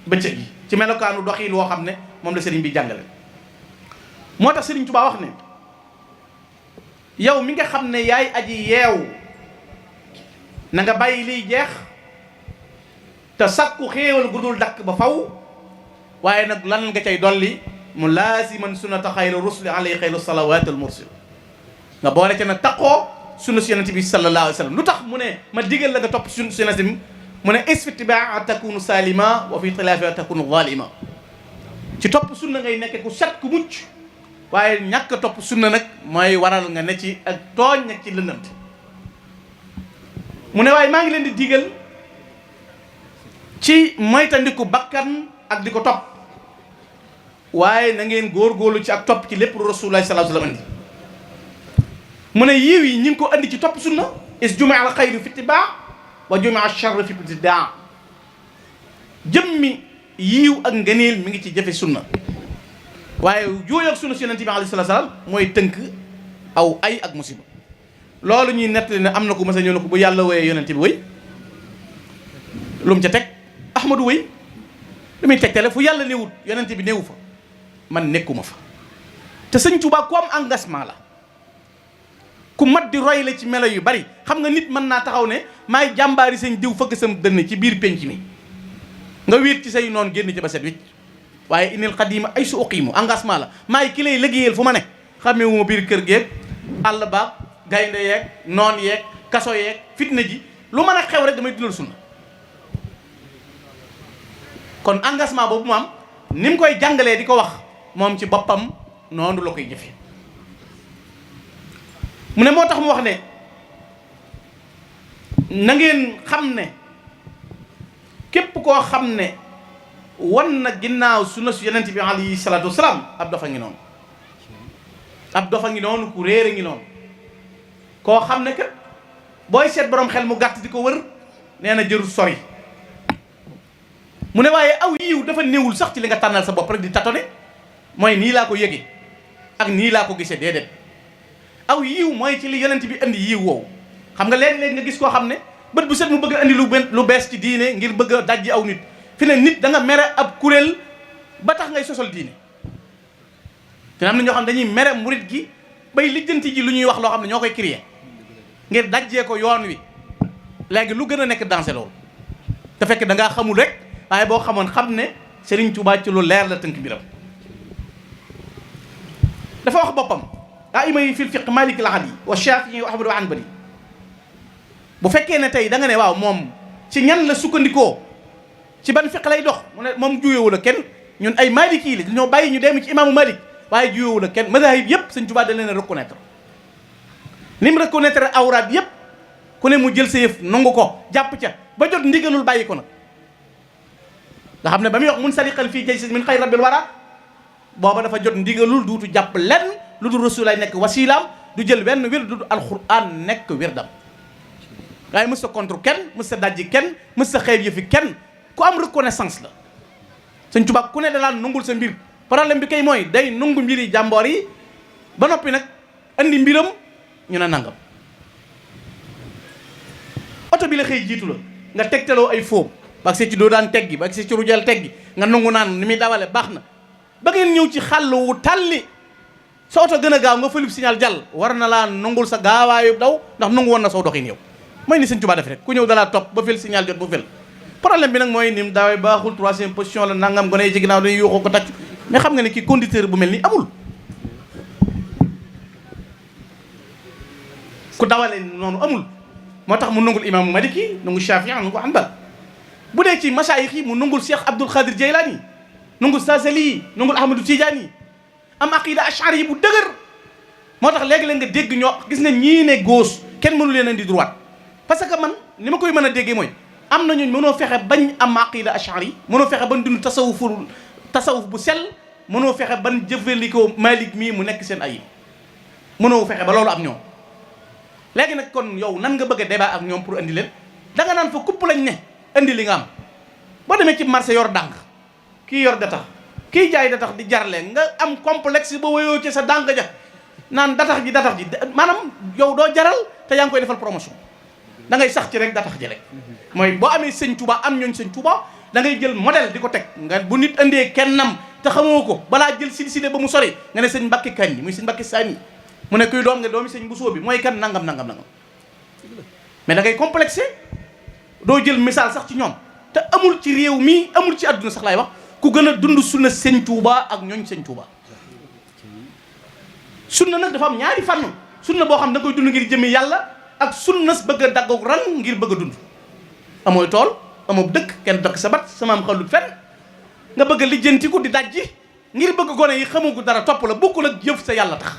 bëccëg yi ci melokaanu doxiin woo xam ne moom la sëriñ bi jàngale moo tax sëriñ Tuubaa wax ne yow mi nga xam ne yaay aji yeew na nga bàyyi liy jeex te sakku xéewal gu dul dakk ba faw waaye nag lan nga cay dolli mu laasiman sunnata xayra rusli alayhi xayru salawaat al mursil nga boole ca nag taqoo sunna si yonent bi sallallahu alayhi wa sallam lu tax mu ne ma digal la nga topp sunna si yonent bi mu ne isfitibaa takunu salima wa fi xilaafi takunu zalima ci topp sunna ngay nekk ku set ku mucc waaye ñàkk a topp sunna nag mooy waral nga ne ci ak tooñ nag ci lëndant mu ne waaye maa ngi leen di digal ci moytandiku bakkan ak di ko topp waaye na ngeen góorgóorlu ci ak topp ci lépp lu rasulullah sallallahu alayhi wa sallam andi mu ne yiiw yi ñi ngi ko andi ci topp sunna is jumaa al xayru fi ittibaa wa jumaa al charr fi ibtidaa jëmmi yiiw ak ngëneel mi ngi ci jëfe sunna waaye jooy ak sunna si yonent bi alayhi salaam mooy tënk aw ay ak musiba loolu ñuy nettali ne am na ko mas a ñëw na ko bu yàlla wooyee yonent bi wëy lu mu ca teg ahmadu wëy lu muy tegtale fu yàlla néewut yonent bi néewu fa man nekkuma fa te sëñ Tuubaa ku am engagement la ku mat di roy la ci melo yu bari xam nga nit mën naa taxaw ne maay jàmbaari sëñ diw fëgg sam dënn ci biir penc mi nga wéet ci say noonu génn ci ba set wicc waaye inil xadima ay su uqiimu engagement la maay ki lay liggéeyal fu ma ne xamee wu ma biir kër geeg àll baag gaynde yeeg noon yeeg kaso yeeg fitna ji lu mën a xew rek damay dundal sunna kon engagement boobu mu am ni mu koy jàngalee di ko wax moom ci boppam noonu la koy jëfe mu ne moo tax mu wax ne na ngeen xam ne képp koo xam ne wan na ginnaaw sunna su yonent bi alayhi salaatu wasalaam ab dofa ngi noonu ab dofa ngi noonu ku réere ngi noonu koo xam ne kat booy seet borom xel mu gàtt di ko wër nee na jërul sori mu ne waaye aw yiw dafa néewul sax ci li nga tànnal sa bopp rek di tatone mooy nii laa ko yëgee ak nii laa ko gisee déedéet aw yiw mooy ci li yonent bi indi yiw woowu. xam nga léeg-léeg nga gis koo xam ne bët bu set mu bëgg a indi lu bees ci diine ngir bëgg a dajji aw nit fi ne nit da nga mere ab kuréel ba tax ngay sosal diine. te am na ñoo xam dañuy mere murit gi bay lijjanti ji lu ñuy wax loo xam ne ñoo koy créer ngir dajjee ko yoon wi léegi lu gën a nekk dansé loolu te fekk da ngaa xamul rek waaye boo xamoon xam ne Serigne Touba ci lu leer la tënk biram dafa wax boppam aima yi fil fiq Malik al-Ahadi wa Shafi'i wa Ahmad wa Hanbali bu fekkee ne tey da nga ne waaw moom ci ñan la sukkandikoo ci ban fiq lay dox mu ne moom juyewu la kenn ñun ay Maliki la ñoo bàyyi ñu dem ci imaamu Malik waaye juyewu la kenn mazahib yëpp Serigne Touba da leen a reconnaître ni mu reconnaître awraat yëpp ku ne mu jël sa yëf nangu ko jàpp ca ba jot ndigalul bàyyi ko nag nga xam ne ba muy wax mun saliqan fii jaysi min xayri rabbil wara booba dafa jot ndigalul duutu jàpp lenn lu dul rasulaay nekk wasilaam du jël wenn wir du alquran nekk wirdam waaye mës sa contre kenn mës sa dajji kenn mës sa xeeb yëfi kenn ku am reconnaissance la Sëñ Tuubaa ku ne dalaa nungul sa mbir problème bi kay mooy day nungu mbiri jàmboor yi ba noppi nag andi mbiram ñu ne nangam oto bi la xëy jiitu la nga tegtaloo ay fóom ba see ci doo daan teggi ba see ci rujal teggi nga nangu naan ni muy dawale baax na ba ngeen ñëw ci xàll wu talli sa oto gën a gaaw nga fëlib signal jàll war na laa nangul sa gaawaayu daw ndax nangu woon na soo doxin yow mooy ni Sëñ Tuubaa def rek ku ñëw dalaa topp ba fël signal jot ba fël problème bi nag mooy ni mu daawee baaxul troisième position la nangam gone yi ci ginnaaw dañuy yuuxoo ko tàccu mais xam nga ne kii conducteur bu mel ni amul ku dawale noonu amul moo tax mu nangul imaamu Maliki nangul Shaafi'i nangul Hanbal bu dee ci masaayix yi mu nangul Cheikh Abdul Xaadir Jaylaani nangul Saasali nangul Ahmadu Tijaani am aqida ashari yi bu dëgër moo tax léegi-léeg nga dégg ñoo gis nga ñii ne gauche kenn mënu leen indi droite parce que man ni ma koy mën a déggee mooy am na ñooñu mënoo fexe bañ am aqida ashari mënoo fexe ban dund tasawuf bu sell mënoo fexe ban jëfandikoo Malik mii mu nekk seen ayib mënoo fexe ba loolu am ñoom léegi nag kon yow nan nga bëgg a débat ak ñoom pour andi leen da nga naan fa kupp lañ ne andi li nga am boo demee ci marché yor dànk kii yor datax kii jaay datax di jarle nga am complexe ba wéyoo ci sa dànk ja naan datax ji maanaam yow doo jaral te yaa ngi koy defal promotion da ngay sax ci rek datax ji rek mooy boo amee Sëñ Tuubaa am ñooñ Sëñ Tuubaa da ngay jël modèle di ko teg nga bu nit andee kennam te xamoo ko balaa jël silsile ba mu sori nga ne sëñ Mbàkke Kañ muy sëñ Mbàkke Saani mu ne kuy doom nga doomi sëñ Bousso bi mooy kan nangam mais da ngay complexé doo jël misaal sax ci ñoom te amul ci réew mi amul ci àdduna sax laay wax ku gën a dund sunna Sëñ Tuubaa ak ñooñ Sëñ Tuubaa sunna nag dafa am ñaari fànn sunna boo xam da koy dund ngir jëmi yàlla ak sunna bëgg a daggoog ran ngir bëgg a dund amooy tool amoo dëkk kenn dëkk sa bat sama am xalut fenn nga bëgg a lijjantiku di dajji ngir bëgg gone yi xamugu dara topp la bokkul ak jëf sa yàlla tax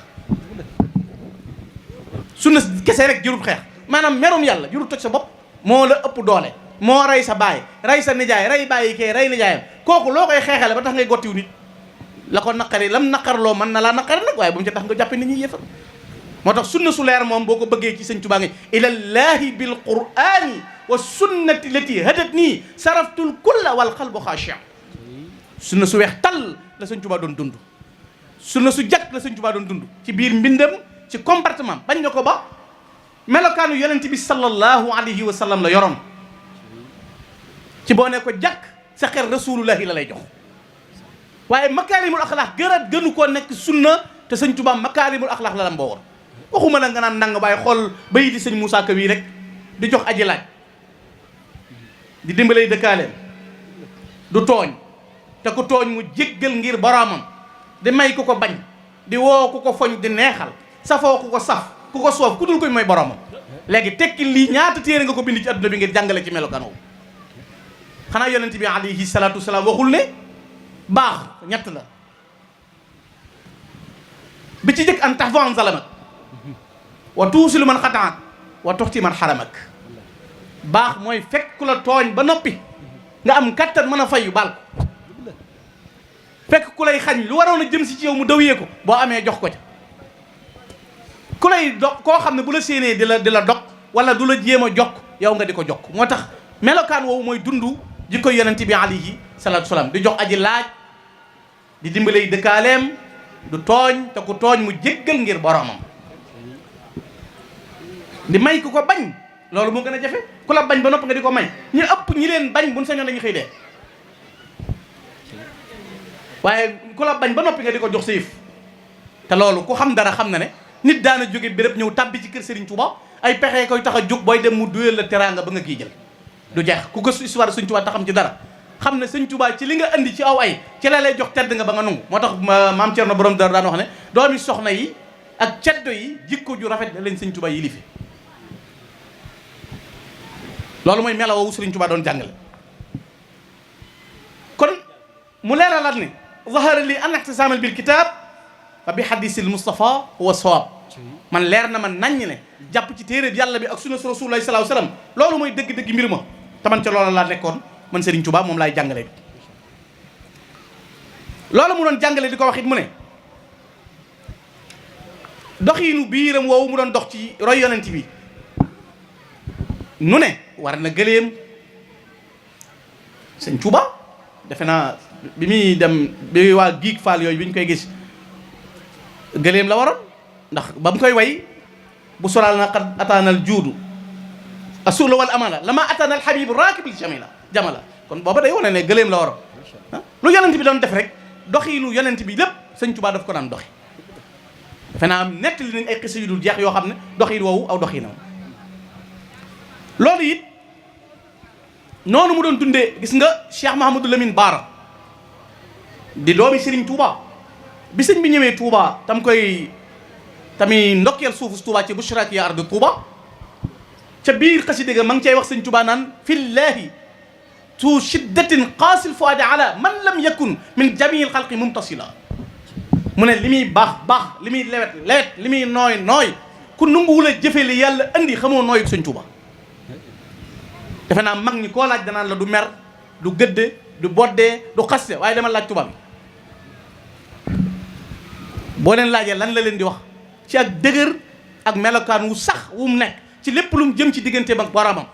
sunna kese rek jurul xeex maanaam merum yàlla jurul toj sa bopp moo la ëpp doole moo rey sa baay rey sa nijaay rey bàyyi kee rey nijaayam kooku loo koy xeexale ba tax ngay gottiw nit la ko naqari lam naqarloo mën na laa naqari nag waaye bu mu ci tax nga jàppe nit ñi yéefar moo tax sunna su leer moom boo ko bëggee ci Sëñ Tuubaa nga ilallahi bil qur'ani wa sunnati lati hadat nii saraftul kulla wal qalbu xaashi' sunna su weex tall la Sëñ Tuubaa doon dund sunna su jag la Sëñ Tuubaa doon dund ci biir mbindam ci comportement bañ nga ko ba melokaanu yonent bi sallallahu alayhi wa sallam la yoroon ci boo ne ko jàkk sa xel rasulullahi la lay jox waaye makaarimul axlaax gënu koo nekk sunna te Sëñ Tuubaa makaarimul axlaax la mboo woon waxuma la nga naan nang waaye xool bayi di sëñ Moussa Ka wii rek di jox aji laaj di dimbalay dëkkaaleen du tooñ te ku tooñ mu jéggal ngir boroomam di may ku ko bañ di woo ku ko foñ di neexal safoo ku ko saf ku ko soof ku dul koy mooy boroomam léegi tekki lii ñaata téere nga ko bind ci adduna bi ngir jàngale ci melokaan woowu xanaa yonent bi alayhi salaatu wasalaam waxul ne baax ñett la bi ci jëkk an taxfu an zalamak wa tuusilu man xataak wa tuxti man xaramak baax mooy fekk ku la tooñ ba noppi nga am kattan mën a fayu baal ko fekk ku lay xañ lu waroon a jëm si ci yow mu dawee ko boo amee jox ko ca ku lay dog koo xam ne bu la séenee di la dog wala du la jéem a jokk yow nga di ko jokk moo tax melokaan woowu mooy dund jikko yonent bi alayhi salaatu salaam di jox aji laaj di dimbalay dëkkaaleem du tooñ te ku tooñ mu jéggal ngir boromam di may ku ko bañ loolu moo gën a jafe ku la bañ ba nopp nga di ko may ñu ëpp ñi leen bañ buñ sañoon dañuy xëy dee waaye ku la bañ ba noppi nga di ko jox sa yëf te loolu ku xam dara xam na ne nit daana jóge béréb ñëw tàbbi ci kër Serigne Touba ay pexe koy tax a jóg booy dem mu duyal la teraanga ba nga kii jël du jeex ku gëstu histoire Serigne Touba te xam ci dara xam ne Serigne Touba ci li nga andi ci aw ay ci la lay jox tedd nga ba nga nangu moo tax maam Thierno borom dara daan wax ne doomi soxna yi ak ceddo yi jikko ju rafet la leen Serigne Touba yi lifi loolu mooy melo woowu Serigne Touba doon jàngale kon mu leeralaat ne zahara li an ihtisamal bil kitab fa bi hadisil Mustafa huwa sawab man leer na man naññ ne jàpp ci téere yàlla bi ak sunna Rasulullah sallallahu alayhi wasallam loolu mooy dëgg-dëgg mbir ma te man ca loola laa nekkoon man Serigne Touba moom laay jàngale loolu mu doon jàngale di ko wax it mu ne doxiinu biiram woowu mu doon dox ci roy yonent bi nu ne war na gëléem Sëñ Touba defe naa bi muy dem bi waa giig faal yooyu bi ñu koy gis gëléem la waroon ndax ba mu koy way bu soral na qad ataanal juudu asula wal amala lama ataanal habibu raakibul jamala kon booba day wane ne gëléem la waroon lu yonent bi doon def rek doxiinu yonent bi lépp Sëñ Touba daf ko daan doxi defe naa am nettali nañ ay xisa yu dul jeex yoo xam ne doxiin woowu aw doxiinam loolu it noonu mu doon dundee gis nga Cheikh Mahamadou Lamine Bara di doomi Serigne Touba bi sëñ bi ñëwee Touba tamit ndokkeel suufu Touba ci bushraki ya ardu Touba ca biir xasida ga ma ngi cay wax sëñ Touba naan fillahi tu shiddatin qaasil fuadi ala man lam yakun min jamii xalqi mumtasila mu ne li muy baax li muy lewet li muy nooy ku nanguwul a jëfe li yàlla andi xamoo nooyu sëñ Touba defe naa mag ñi koo laaj danaan la du mer du gëdde du boddee du xaste waaye dama laaj tubaab bi boo leen laajee lan la leen di wax ci ak dëgër ak melokaan wu sax wu mu nekk ci lépp lu mu jëm ci diggante ak boromam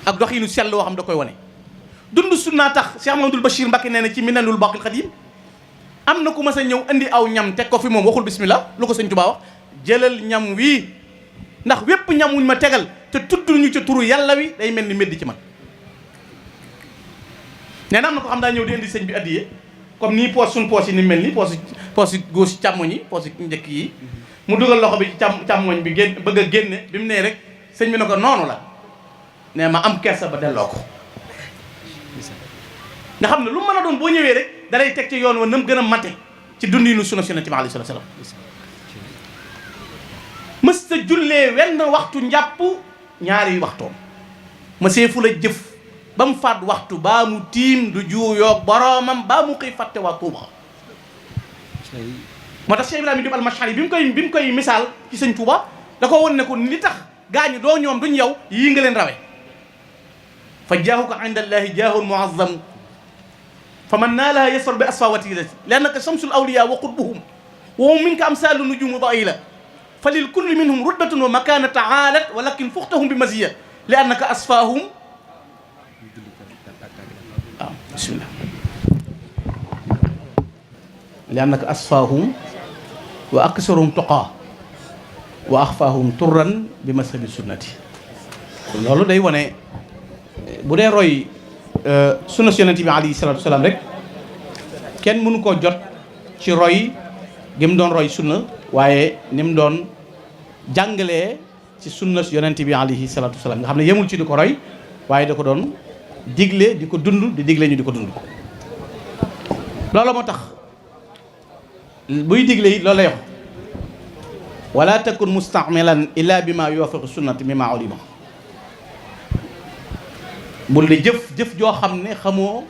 ak doxiinu sell woo xam da koy wane dund sunnaa tax Cheikh Mamadou Bachir Mbacké nee na ci Minanul Baqil Qadim am na ku mas a ñëw indi aw ñam teg ko fi moom waxul bismillah lu ko sëñ Tuubaa wax jëlal ñam wii ndax wépp ñam wuñ ma tegal te tudduñu ca turu yàlla wi day mel ni médd ci man nee na am na ko xam daa ñëw di indi sëñ bi addiye comme nii poos suñ poos yi ni mel ni poos yi gauche càmmoñ yi poos yi njëkk yi mu dugal loxo bi ci càmmoñ bi génn bëgg a génne bi mu nee rek sëñ bi ne ko noonu la ne ma am kersa ba delloo ko nga xam ne lu mën a doon boo ñëwee rek dalay teg ci yoon wa nam gën a mate ci dundinu sunna Yonent bi alayhi salaam mës ta jullee wenn waxtu njàpp ñaari waxtoom mësee fu la jëf ba mu faat waxtu baa mu tiim du juuyoog boroomam baa mu koy fàtte waa Tuuba moo tax Cheikh Ibrahima Diop al-Mash'ari bi mu koy misaal ci sëñ Tuuba da ko won ne ko li tax gaañu doo ñoom duñ yow yii nga leen rawe fa jaahuka inda allahi jaahun muazzam fa man naalaha yasfar bi asfa watilati li annaka shamsul awliya wa qutbuhum wa minka amsalu nujumu daila fa lil kulli minhum rutbatun wa makanata aalat walakin fuxtahum bi maziya li annaka asfahum waaw bismillah li annaka asfahum wa aksaruhum tuqaa wa axfahum turran bi mazhabi sunnati loolu day wane bu dee roy sunna Yonent bi alayhi salaatu wasalaam rek kenn mënu koo jot ci roy gi mu doon roy sunna waaye ni mu doon jàngalee ci sunna Yonent bi alayhi salaatu wasalaam nga xam ne yemul ci di ko roy waaye da ko doon digle di ko dund di digle ñu di ko dund loolu moo tax buy digle it loolu lay wax wala takun mustamilan illa bima yuwafiqu sunnati mimma ulima bul di jëf joo xam ne xamoo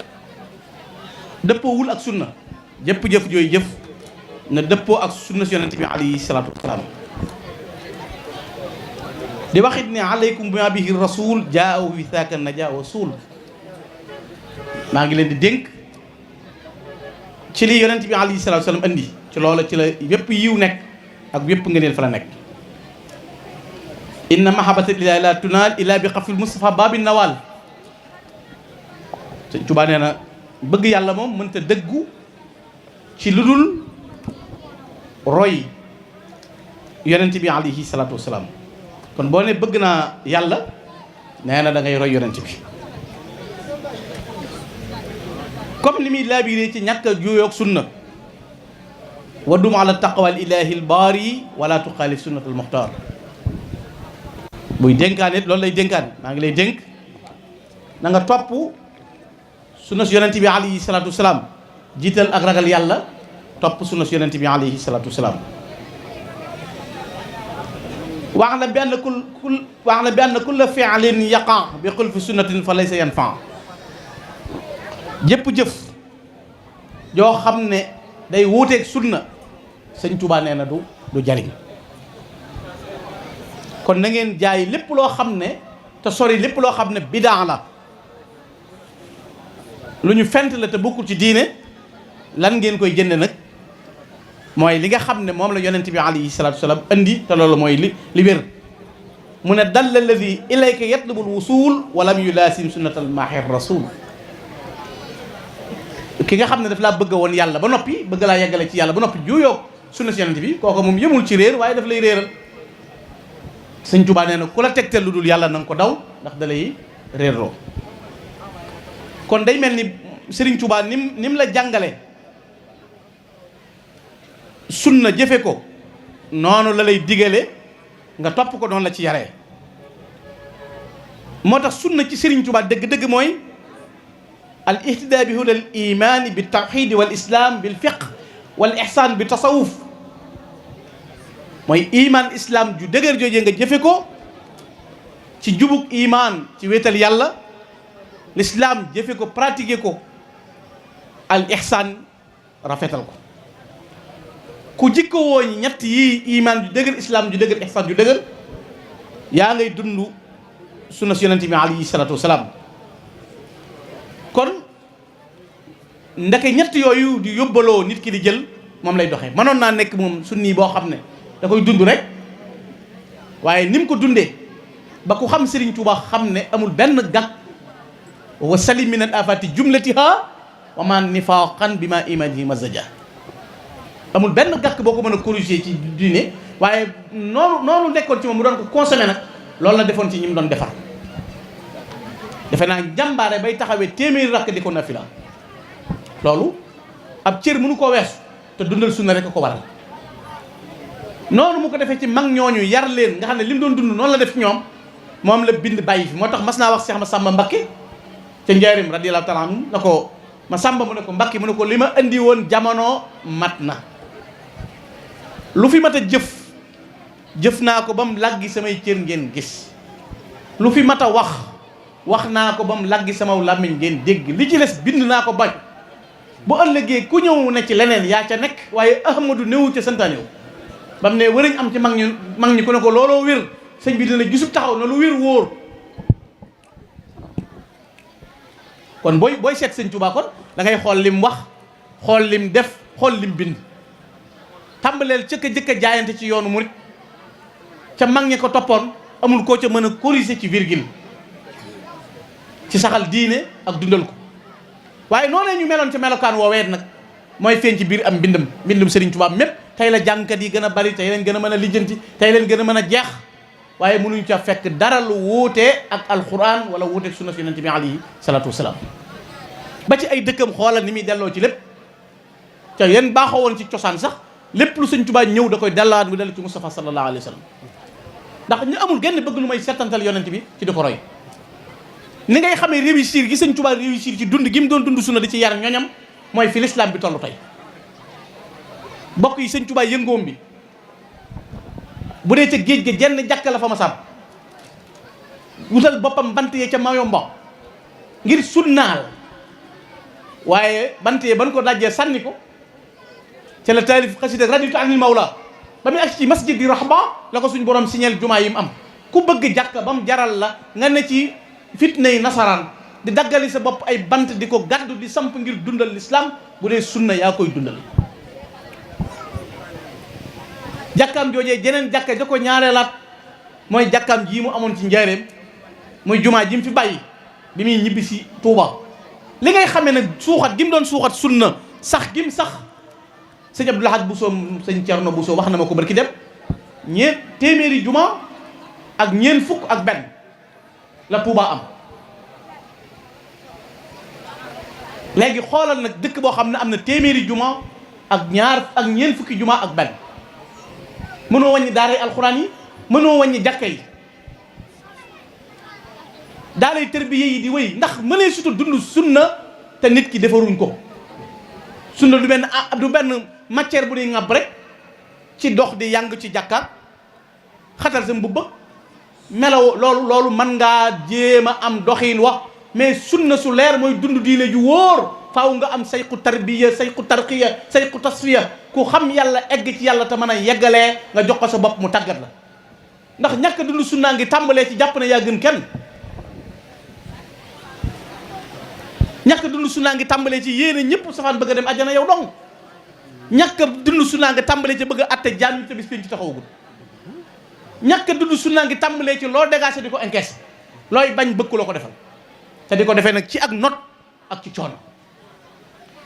dëppoowul ak sunna jëf jooyu jëf na dëppoo ak sunna Yonent bi alayhi salaatu wasalaam di waxit ne aleykum bima bihi rasul jaahu fi saaka naja wa suul maa ngi leen di dénk ci li Yonent bi alayhi salaatu wasalaam andi ci loola ci la yépp yiw nekk ak yépp ngëneel fa la nekk inna mahabbata lillahi la tunaal illa bi xafil mustafa babi nawal Sëñ Tuubaa nee na bëgg yàlla moom mënta dëggu ci lu dul roy yonent bi alayhi salaatu wasalaam. kon boo ne bëgg naa yàlla nee na da ngay roy yonent bi comme li muy laabiree ci ñàkk a juuyoog sunna wa dum ala taqwa al ilahi al baari wala tuxaalif sunnat al muxtaar. buy dénkaan it loolu lay dénkaan maa ngi lay dénk na nga topp sunna si yonent bi alayhi salaatu wasalaam jiital ak ragal yàlla topp sunna si yonent bi alayhi salaatu wasalaam. wax na bi anna kulla fi'lin yaqa bi xulfi sunnatin fa laysa yanfa. jëpp jëf joo xam ne day wuuteeg sunna sëñ Tuubaa nee na du jariñ. kon na ngeen jaay lépp loo xam ne te sori lépp loo xam ne bidaa la lu ñu fent la te bokkul ci diine. lan ngeen koy jënd nag mooy li nga xam ne moom la yonent bi alayhi salaatu wasalaam andi te loolu mooy li wér. mu ne dalla alladi ilayka yatlubul wusul walam yulaasim sunnatal maahir rasul. ki nga xam ne daf laa bëgg woon yàlla ba noppi bëgg laa yeggale ci yàlla ba noppi juuyoo sunna si yonent bi kooku moom yëmul ci réer waaye daf lay réeral. sëñ Tuubaa nee na ku la tegtal lu dul yàlla na nga ko daw ndax da lay réerloo. kon day mel ni Sëriñ Tuubaa nim la jàngale sunna jëfe ko noonu la lay digale nga topp ko noonu la ci yaree. moo tax sunna ci Sëriñ Tuubaa dëgg-dëgg mooy al ihtidaa bi hudal imaani bi tawxiidi wal islaam bil fiqh wal ihsaan bi tasawuf. mooy iman islam ju dëgër joojee nga jëfe ko ci jubug iman ci wéetal yàlla. l'islam jëfe ko pratiquer ko. al ihsan rafetal ko. ku jikko wooñi ñett yii iman ju dëgër islam ju dëgër ihsan ju dëgër yaa ngay dund sunna si yonent bi alayhi salaatu wasalaam. kon ndeke ñett yooyu di yóbbaloo nit ki di jël moom lay doxee. mënoon naa nekk moom sunni boo xam ne da koy dund rek waaye ni mu ko dundee ba ku xam Serigne Touba xam ne amul benn gàkk wa salim min al afati jumlatiha wa man nifaqan bi ma imanihi mazaja. amul benn gàkk boo ko mën a corriger ci diine waaye noonu nekkoon ci moom mu doon ko consommé nag loolu la defoon ci ñi mu doon defar. defe naa jàmbaare bay taxawee téeméeri rakk di ko nafila loolu ab cër mënu koo weesu te dundal sunna rek ko waral. noonu mu ko defee ci mag ñooñu yar leen nga xam ne li mu doon dund noonu la def ci ñoom moom la bind bàyyi fi. moo tax mas naa wax Cheikh Massamba Mbacké ca Njaaréem radiyallahu taala anhu na ko Massamba mu ne ko Mbacké mu ne ko li ma indi woon jamono mat na. lu fi mat a jëf naa ko ba mu laggi samay cër ngeen gis. lu fi mat a wax naa ko ba mu laggi sama làmmiñ ngeen dégg. li ci des bind naa ko bañ bu ëllëgee ku ñëw ne ci leneen yaa ca nekk waaye Ahmadu néewu ca santaanewu. bam ne wëriñ am ci mag ñi ku ne ko looloo wér sëñ bi dina gisub taxaw na lu wér wóor. kon booy seet sëñ Tuubaa kon da ngay xool lim wax xool lim def xool lim bind. tàmbaleel jëkk a jaayante ci yoonu murit ca mag ñi ko toppoon amul koo ca mën a corriger ci virgule ci saxal diine ak dundal ko. waaye noonu ñu meloon ca melokaan woowee nag mooy feeñ ci biir am mbindum Serigne Touba mépp. tey la jàngkat yi gën a bari tey leen gën a mën a lijjanti tey leen gën a mën a jeex waaye mënuñu ca fekk dara lu wuutee ak alquran wala wuuteeg sunna si yonent bi alayhi salaatu wasalaam. ba ci ay dëkkam xoolal ni muy delloo ci lépp te yéen baaxoo woon ci cosaan sax lépp lu Sëñ Tuubaa ñëw da koy dellawaat mu dellu ci Mustafa sallallahu alayhi wa sallam. ndax ñu amul genn bëgg lu may settantal yonent bi ci di ko roy. ni ngay xamee réussir gi Sëñ Tuubaa réussir ci dund gi mu doon dund sunna di ci yar ñoñam mooy fi l'islam bi tollu tey. bokk yi Sëñ Tuubaa yëngoom bi bu dee ca géej ga jenn jàkk la fa ma sàmm wutal boppam bant yee ca Mayomba ngir sunnaal waaye bant yee ban ko dajjee sànni ko ca la taalif xasida raditu anil mawla ba muy agsi ci masjid di rahba la ko suñ borom signal jumaa yi mu am. ku bëgg jàkk ba mu jaral la nga ne ci fitnay nasaraan di daggali sa bopp ay bant di ko gàddu di samp ngir dundal l'islam bu dee sunna yaa koy dundal. jàkkaam joojee jeneen jàkka ja ko ñaareelaat mooy jàkkaam jii mu amoon ci njaareem muy jumaa ji mu fi bàyyi bi muy ñibbi si Touba. li ngay xamee ne suuxat gi mu doon suuxat sunna sax gi mu sax sëñ Abdou Lahad Bousso sëñ Thierno Bousso wax na ma ko barki dem téeméeri juma ak ñeent fukk ak benn la Touba am. léegi xoolal nag dëkk boo xam ne am na téeméeri juma ak ñeent fukki juma ak benn mënoo wàññi daaray alxuraan yi mënoo wàññi jàkka yi daaray tërbiye yi di wéy ndax mënee sutu dund sunna te nit ki defaruñ ko. sunna du benn matière bu ñuy ŋàbb rek ci dox di yang ci jàkka xatal sa mbubb melaw loolu mën ngaa jéem a am doxiin wax mais sunna su leer mooy dund diine ju wóor faaw nga am sayqu tarbiya sayqu tarqiya sayqu tasfiya ku xam yàlla egg ci yàlla te mën a yeggalee nga jox ko sa bopp mu tàggat la ndax ñàkk dund sunnaa ngi tàmbalee ci jàpp ne yaa gën kenn. ñàkk dund sunna ngi tàmbalee ci yéene ñëpp safaan bëgg a dem àjjana yow dong ñàkk dund sunna ngi tàmbalee ci bëgg a atte jaam te bis pénc ci taxawagul ñàkk dund sunna ngi tàmbalee ci loo dégagé di ko encaisse looy bañ bëgg loo ko defal te di ko defee nag ci ak not ak ci coono.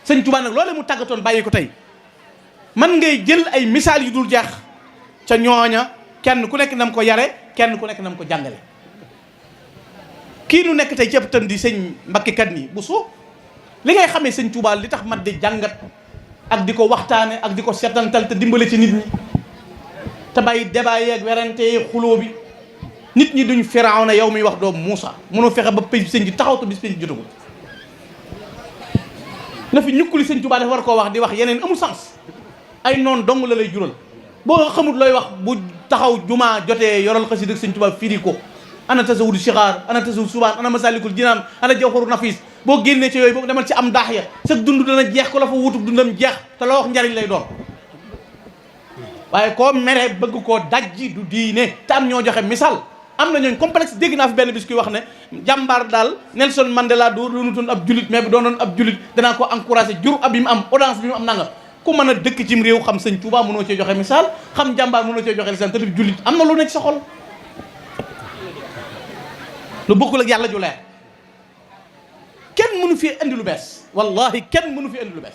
sëñ Tuubaa nag loole mu tàggatoon bàyyi ko tey man ngay jël ay misaal yu dul jeex ca ñooña kenn ku nekk nam ko yare kenn ku nekk nam ko jàngale. kii nu nekk tey ceeb tam di sëñ Mbakke Kanni bu soo li ngay xamee sëñ Tuubaa li tax mat di jàngat ak di ko waxtaane ak di ko seetantal te dimbale ci nit ñi te bàyyi débat yeeg werante xuloo bi nit ñi duñ Firawna yow miy wax doomu Muusa mënoo fexe ba pay sëñ ji taxaw te bis sëñ jotagul na fi ñukkuli sëñ Tuubaa dafa war koo wax di wax yeneen amul sens ay noon dong la lay jural boo xamul looy wax bu taxaw jumaa jotee yoral xasida sëñ Tuubaa firi ko ana tasawudu sixaar ana tasawudu subaan ana masalikul jinaan ana jawharu nafis boo génnee ci yooyu boobu demal ci am daax ya sa dund dana jeex ko la fa wutub dundam jeex te la wax njariñ lay doon waaye koo mere bëgg koo dajji du diine te am ñoo joxe misaal am na ñooñ complexe dégg naa fi benn bis kuy wax ne jàmbaar daal Nelson Mandela doonutoon ab julit mais bu doonoon ab julit danaa ko encouragé jur ab yi mu am audience bi mu am nanga ku mën a dëkk cim réew xam sëñ Tuubaa mënoo cee joxe misaal xam jàmbaar mënoo cee joxe lisaan te du julit am na lu nekk sa xol lu bokkul ak yàlla ju leer kenn mënu fi indi lu bees wallahi kenn mënu fi indi lu bees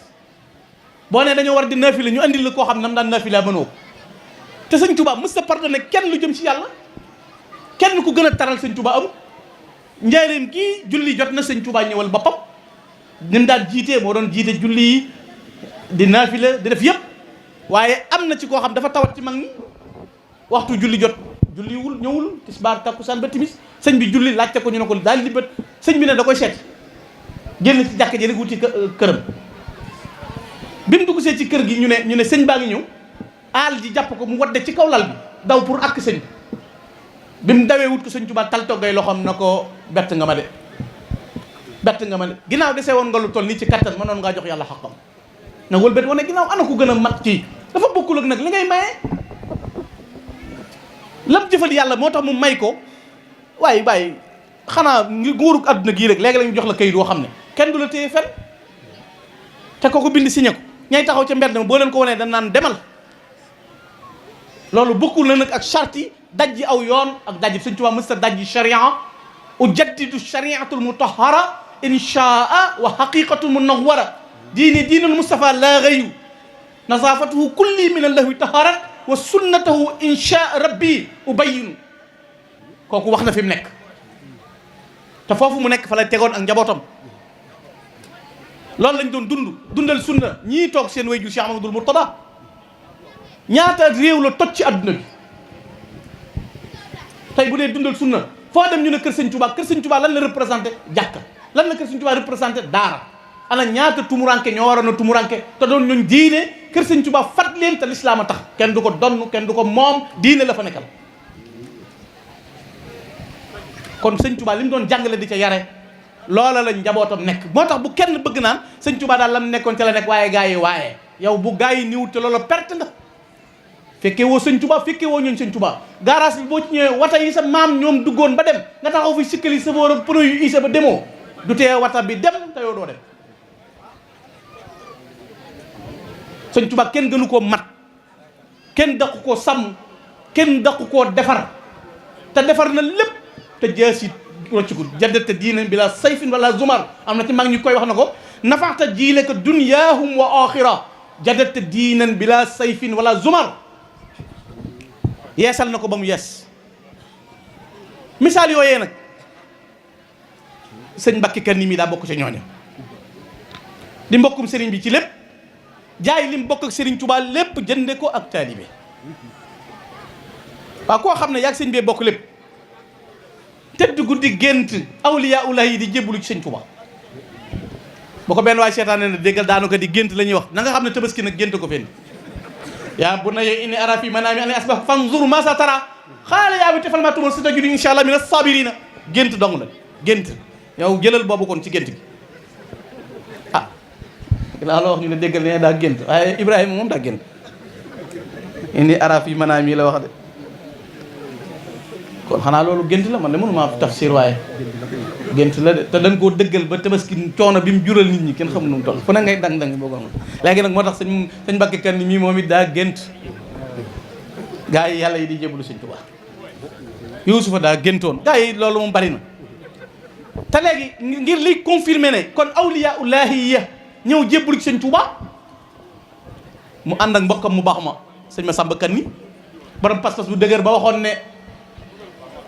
boo ne dañoo war di naafila ñu andi la koo xam nam daan naafila mënoo te sëñ Tuubaa mës ta pardonné kenn lu jëm ci yàlla kenn ku gën a taral sëñ Tuubaa amul njaareem gii julli jot na sëñ Tuubaa ñëwal boppam ñun daan jiitee moo doon jiite julli yi di naafila di def yëpp waaye am na ci koo xam dafa tawat ci mag ñi waxtu julli jot julliwul ñëwul tisbaar takkusaan ba timis sëñ bi julli laajte ko ñu ne ko daal di bët sëñ bi ne da koy seet génn ci jàkk ji rek wuti këram bi mu dugg see ci kër gi ñu ne sëñ baa ngi ñëw aal ji jàpp ko mu wadde ci kaw lal bi daw pour ak sëñ bi mu dawee wut ko sëñ Tuubaa tal toggay loxoom na ko bett nga ma de ginnaaw desee woon nga lu toll nii ci kattan mënoon ngaa jox yàlla xaqam na wëlbét wane ginnaaw ana ko gën a mat ci dafa bokkul ak nag li ngay maye lam jëfal yàlla moo tax mu may ko waaye xanaa nguurug àdduna gii rek léegi lañu jox la kayit woo xam ne kenn du la téye fen te ko bind signé ko ñay taxaw ca mbedd ma boo leen ko wanee dañ naan demal loolu bokkul na nag ak charte yi dajji aw yoon ak dajji Sëñ Tuubaa mësta dajji sharia ujaddidu shariatul mutahhara inshaa wa haqiqatul munawwara diinul Mustafa la ghayu nazafatuhu kulli min allahwi taharat wa sunnatahu inshaa rabbi ubayinu kooku wax na fi mu nekk te foofu mu nekk fa la tegoon ak njabootam loolu lañ doon dundal sunna ñii toog seen way ju Cheikh Amadou Mourtada ñaata réew la toj ci adduna bi tey bu dee dundal sunna foo dem ñu ne kër Sëñ Tuubaa lan la représenté jàkka lan la kër Sëñ Tuubaa représenté daara ana ñaata tumuranke ñoo waroon a tumuranke te doon ñooñ diine kër Sëñ Tuubaa fat leen te lislaam a tax kenn du ko donn kenn du ko moom diine la fa nekkal kon Sëñ Tuubaa li mu doon jàngale di ca yare loola la njabootam nekk moo tax bu kenn bëgg naan Sëñ Tuubaa daal lam nekkoon ca la nekk waaye gaa yi waaye yow bu gaa yi niwut te loola perte nga fekkee woo Sëñ Tuubaa fekkee woo ñooñ Sëñ Tuubaa garage bi boo ci ñëwee wata yi sa maam ñoom duggoon ba dem nga taxaw fi sikkali sa boor pneu yu isa ba demoo du tee wata bi dem te yow doo dem Sëñ Tuubaa kenn gënu koo mat kenn daqu koo sàmm kenn daqu koo defar te defar na lépp te jaasit roccikul jaddate diina bila sayfin wala zumar am na ci mag ñu koy wax na ko nafaxta jiileka dunyaahum wa axira jaddate diinan bila sayfin wala zumar yeesal na ko ba mu yees. misaal yooyee nag sëñ Mbàkke Kanni mi daa bokk ca ñooña di mbokkum sëriñ bi ci lépp jaay lim bokk ak sëriñ Tuubaa lépp jënde ko ak taalibe. waaw koo xam ne yaag sëñ bee bokk lépp tëdd guddi gént awliyaa ulaahi yi di jébbalu ci sëñ Tuubaa bu ko benn waay seetaane na déggal daanu ko di gént la ñuy wax na nga xam ne tabaski nag gént ko fenn. yaa bunayya inni araa fii manaami annii asbahuka fanzur maa taraa qaala yaa abati if'al maa tu'mar satajidunii inshaa Allaahu mina saabiriina gént dong la gént yow jëlal boobu kon ci gént gi ah dinaa la wax ñu ne déggal ne daa gént waaye Ibrahima moom daa gént inni araa fii manaami la wax de kon xanaa loolu gént la man de mënuma tafsir waaye gént la de te dañ koo dëggal ba tabaski coono bi mu jural nit ñi kenn xamul nu mu toll fu ne ngay dang-dang boo ko am léegi nag moo tax sëñ Mbàkke Kanni mii moom it daa gént gaa yi yàlla yi di jébbalu sëñ Tuubaa Yuusufa daa géntoon gaa yi loolu moom bari na te léegi ngir liy confirmer ne kon awliyaa ullaahi ya ñëw jébbalu ci sëñ Tuubaa mu ànd ak mbokkam mu baax ma sëñ Masamba Kanni borom pas-pas bu dëgër ba waxoon ne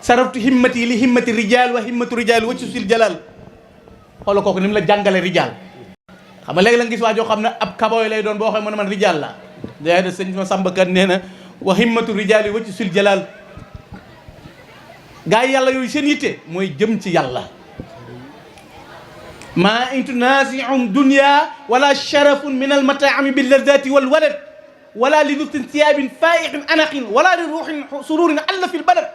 saraftu himmati li himmati rijal wa himmatu rijal waccu sil jalal xoola kooku ni mu la jàngale rijal xam nga léegi la nga gis waa joo xam ne ab kaboy lay doon boo xam ne man rijal la day de sëñ Masamba Kanni nee na wa himmatu rijal yi waccu sil jalal gaa yi yàlla yooyu seen yitte mooy jëm ci yàlla ma intu naasium dunya wala sharafun min al mataami bil ladati wal walad wala li duftin thiyaabin faaixin anaqin wala li ruuxin sururin alla fi l balad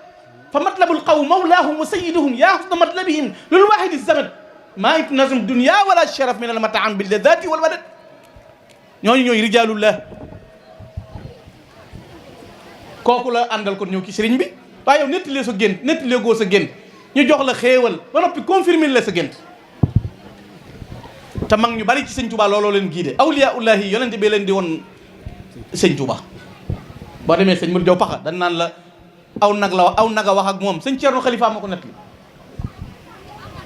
fa matlabul qawm mawlaahum wa sayyiduhum yaa husna matlabihim lil waahidi zamad maa intu naasium dunya wala sharaf min al mataami bil ladati wal walad ñooñu ñooy rijaalullah kooku la àndal kon ñëw ci sëriñ bi waaye yow nettalee sa gént nettalee goo sa gént ñu jox la xéewal ba noppi confirmer la sa gént te mag ñu bari ci sëñ Touba looloo leen giide awliyaa ullahi yonente bi leen di woon sëñ Touba boo demee sëñ Modou Diaw Paxa dañ naan la aw nag a wax ak moom sëñ Ceerno Xalifa ma ko nettali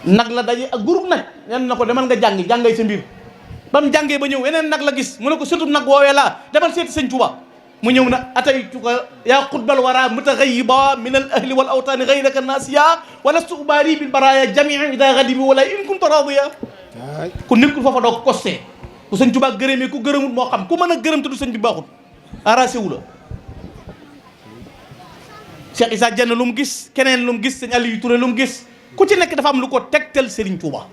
nag la daje ak groupe nag nen na ko demal nga jàngay sa mbir ba mu jàngee ba ñëw weneen nag la gis mu ne ko surtout nag woowee laa demal seeti sëñ Touba mu ñëw na ataytuka yaa xutbal wara mutaghayiba min al ahli wal awtaani gayraka nasiya wa lastu ubaari bil baraya jamian ida gadibi wala in kunta radiya ku nekkul foofa doo ko kostee ku sëñ Tuubaa gërëmee ku gërëmul moo xam ku mën a gërëm te du sëñ bi baaxul arrangé wu la Cheikh Issa Dieng lu mu gis keneen lu mu gis sëñ Aliou Touré lu mu gis ku ci nekk dafa am lu ko tegtal Serigne Touba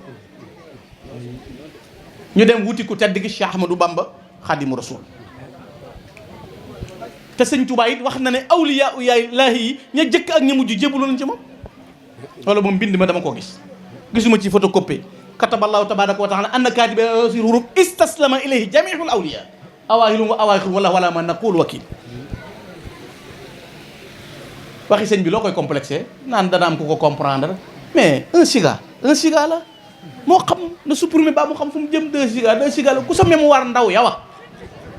ñu dem wuti ku tedd gi Cheikh Ahmadou Bamba Khadimu Rasul te sëñ Touba it wax na ne awliyaa laahi yi ña jëkk ak ña mujj jébbalu nañ ci moom wala moom mbind ma dama ko gis gisuma ci photocopie kataballahu tabaraka wa taala anna kaatiba si huruf istaslama ilayhi jamiul awliya awaahilum wa awaaxirum wala ma naqul wakil waxi sëñ bi loo koy complexé naan dana am ku ko comprendre mais un giga la moo xam na supprimer ba mu xam fu mu jëm 2 giga la ku sa mémoire ndaw ya wax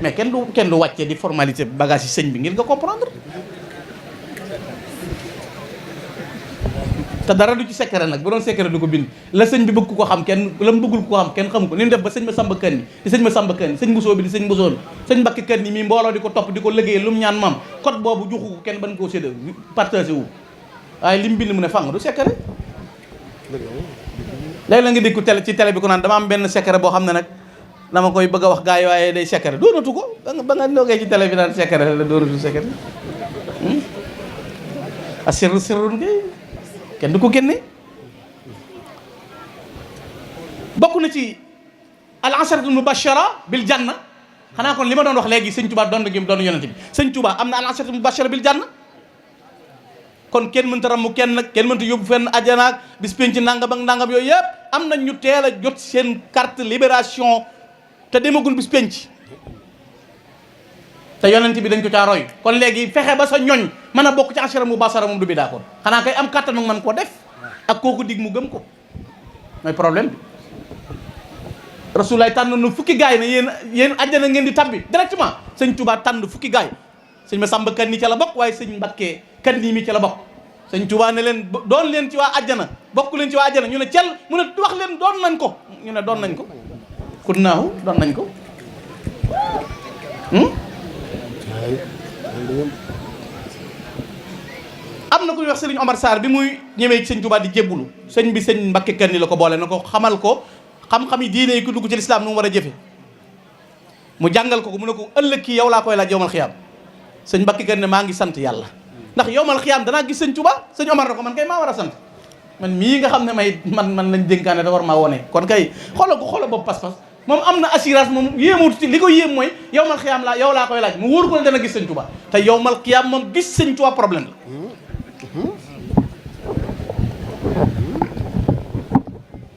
mais kenn du wàccee di formalité bagage yi sëñ bi ngir nga comprendre te dara du ci secret nag bu doon secret du ko bind la sëñ bi bëgg ko xam kenn la mu bëggul ko xam kenn xamu ko ni mu def ba sëñ Masamba Kanni di sëñ Masamba Kanni sëñ Mbusoo bi di sëñ Mbusoo bi sëñ Mbàkke Kanni mii mbooloo di ko topp di ko liggéey lu mu ñaan maam code boobu joxu ko kenn ban koo séddale partagé wu waaye li mu bind mu ne fang du secret léegi la nga dégg ko ci télé bi ko naan dama am benn secret boo xam ne nag dama koy bëgg a wax gars yi waaye day secret doonatu ko ba nga loogee ci télé bi naan secret la doonatu secret a sirrun ngay kenn du ko génne bokk na ci al asharatul mubashara bil janna xanaa kon li ma doon wax léegi sëñ Touba doon gi doon yonente bi sëñ Touba am na al asharatul mubashara bil janna kon kenn mënta ramu kenn mënta yóbbu fenn ajanaak bis penc nangam ak nangam yooyu yëpp am na ñu teel a jot seen carte libération te demagul bis penc te yonent bi dañ ko caa roy kon léegi fexe ba sa ñoñ mën a bokk ci ashara mu basara moom du bi daa kon xanaa kay am kàttan man koo def ak kooku dig mu gëm ko mooy problème bi Rasulaay tànn na fukki gaay ne yéen àjjana ngeen di tabbi directement sëñ Touba tànn fukki gaay sëñ Masamba Kanni ca la bokk waaye sëñ Mbàkke Kanni mi ca la bokk sëñ Touba ne leen doon leen ci waa àjjana bokk leen ci waa àjjana ñu ne cel mu ne wax leen doon nañ ko ñu ne doon nañ ko kun naahu doon nañ ko ñuy wax sëriñ Omar Sarr bi muy ñëwee ci sëñ Touba di jébbulu sëñ bi sëñ Mbakke Kanni la ko boole na ko xamal ko xam-xam yi diine yi ku dugg ci lislaam nu mu war a jëfe mu jàngal ko mu ne ko ëllëg kii yow laa koy laaj yowmal xiyaam sëñ Mbakke Kanni maa ngi sant yàlla ndax yowmal xiyaam danaa gis sëñ Touba sëñ Omar na ko man kay maa war a sant man mii nga xam ne man lañ dénkaane da war maa wone kon kay xoolal boobu pas-pas moom am na assurance moom yéemut ci li ko yéem mooy yowmal xiyaam yow laa koy laaj mu wóor ko ne dana gis sëñ Touba te yowmal xiyaam moom gis sëñ Touba problème la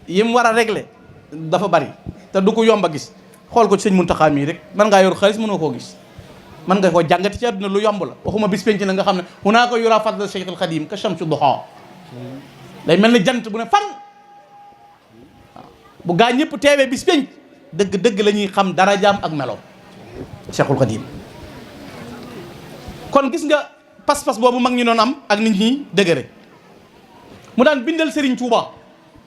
yim war a régler dafa bari te du ko yomb a gis xool ko ci sëñ Muntaxa mii rek mën ngaa yor xaalis mënoo koo gis mën nga koo jàngati ci àdduna lu yomb la waxuma bis penc na nga xam ne hunaaka yura fadl Cheikh al Xadim ka shamsu duha day mel ni jant bu ne fan waaw bu gaa ñëpp teewee bis penc dëgg la ñuy xam darajaam ak meloom Cheikhul Xadim kon gis nga pas-pas boobu mag ñi doon am ak nit ñi dëgëre mu daan bindal Serigne Touba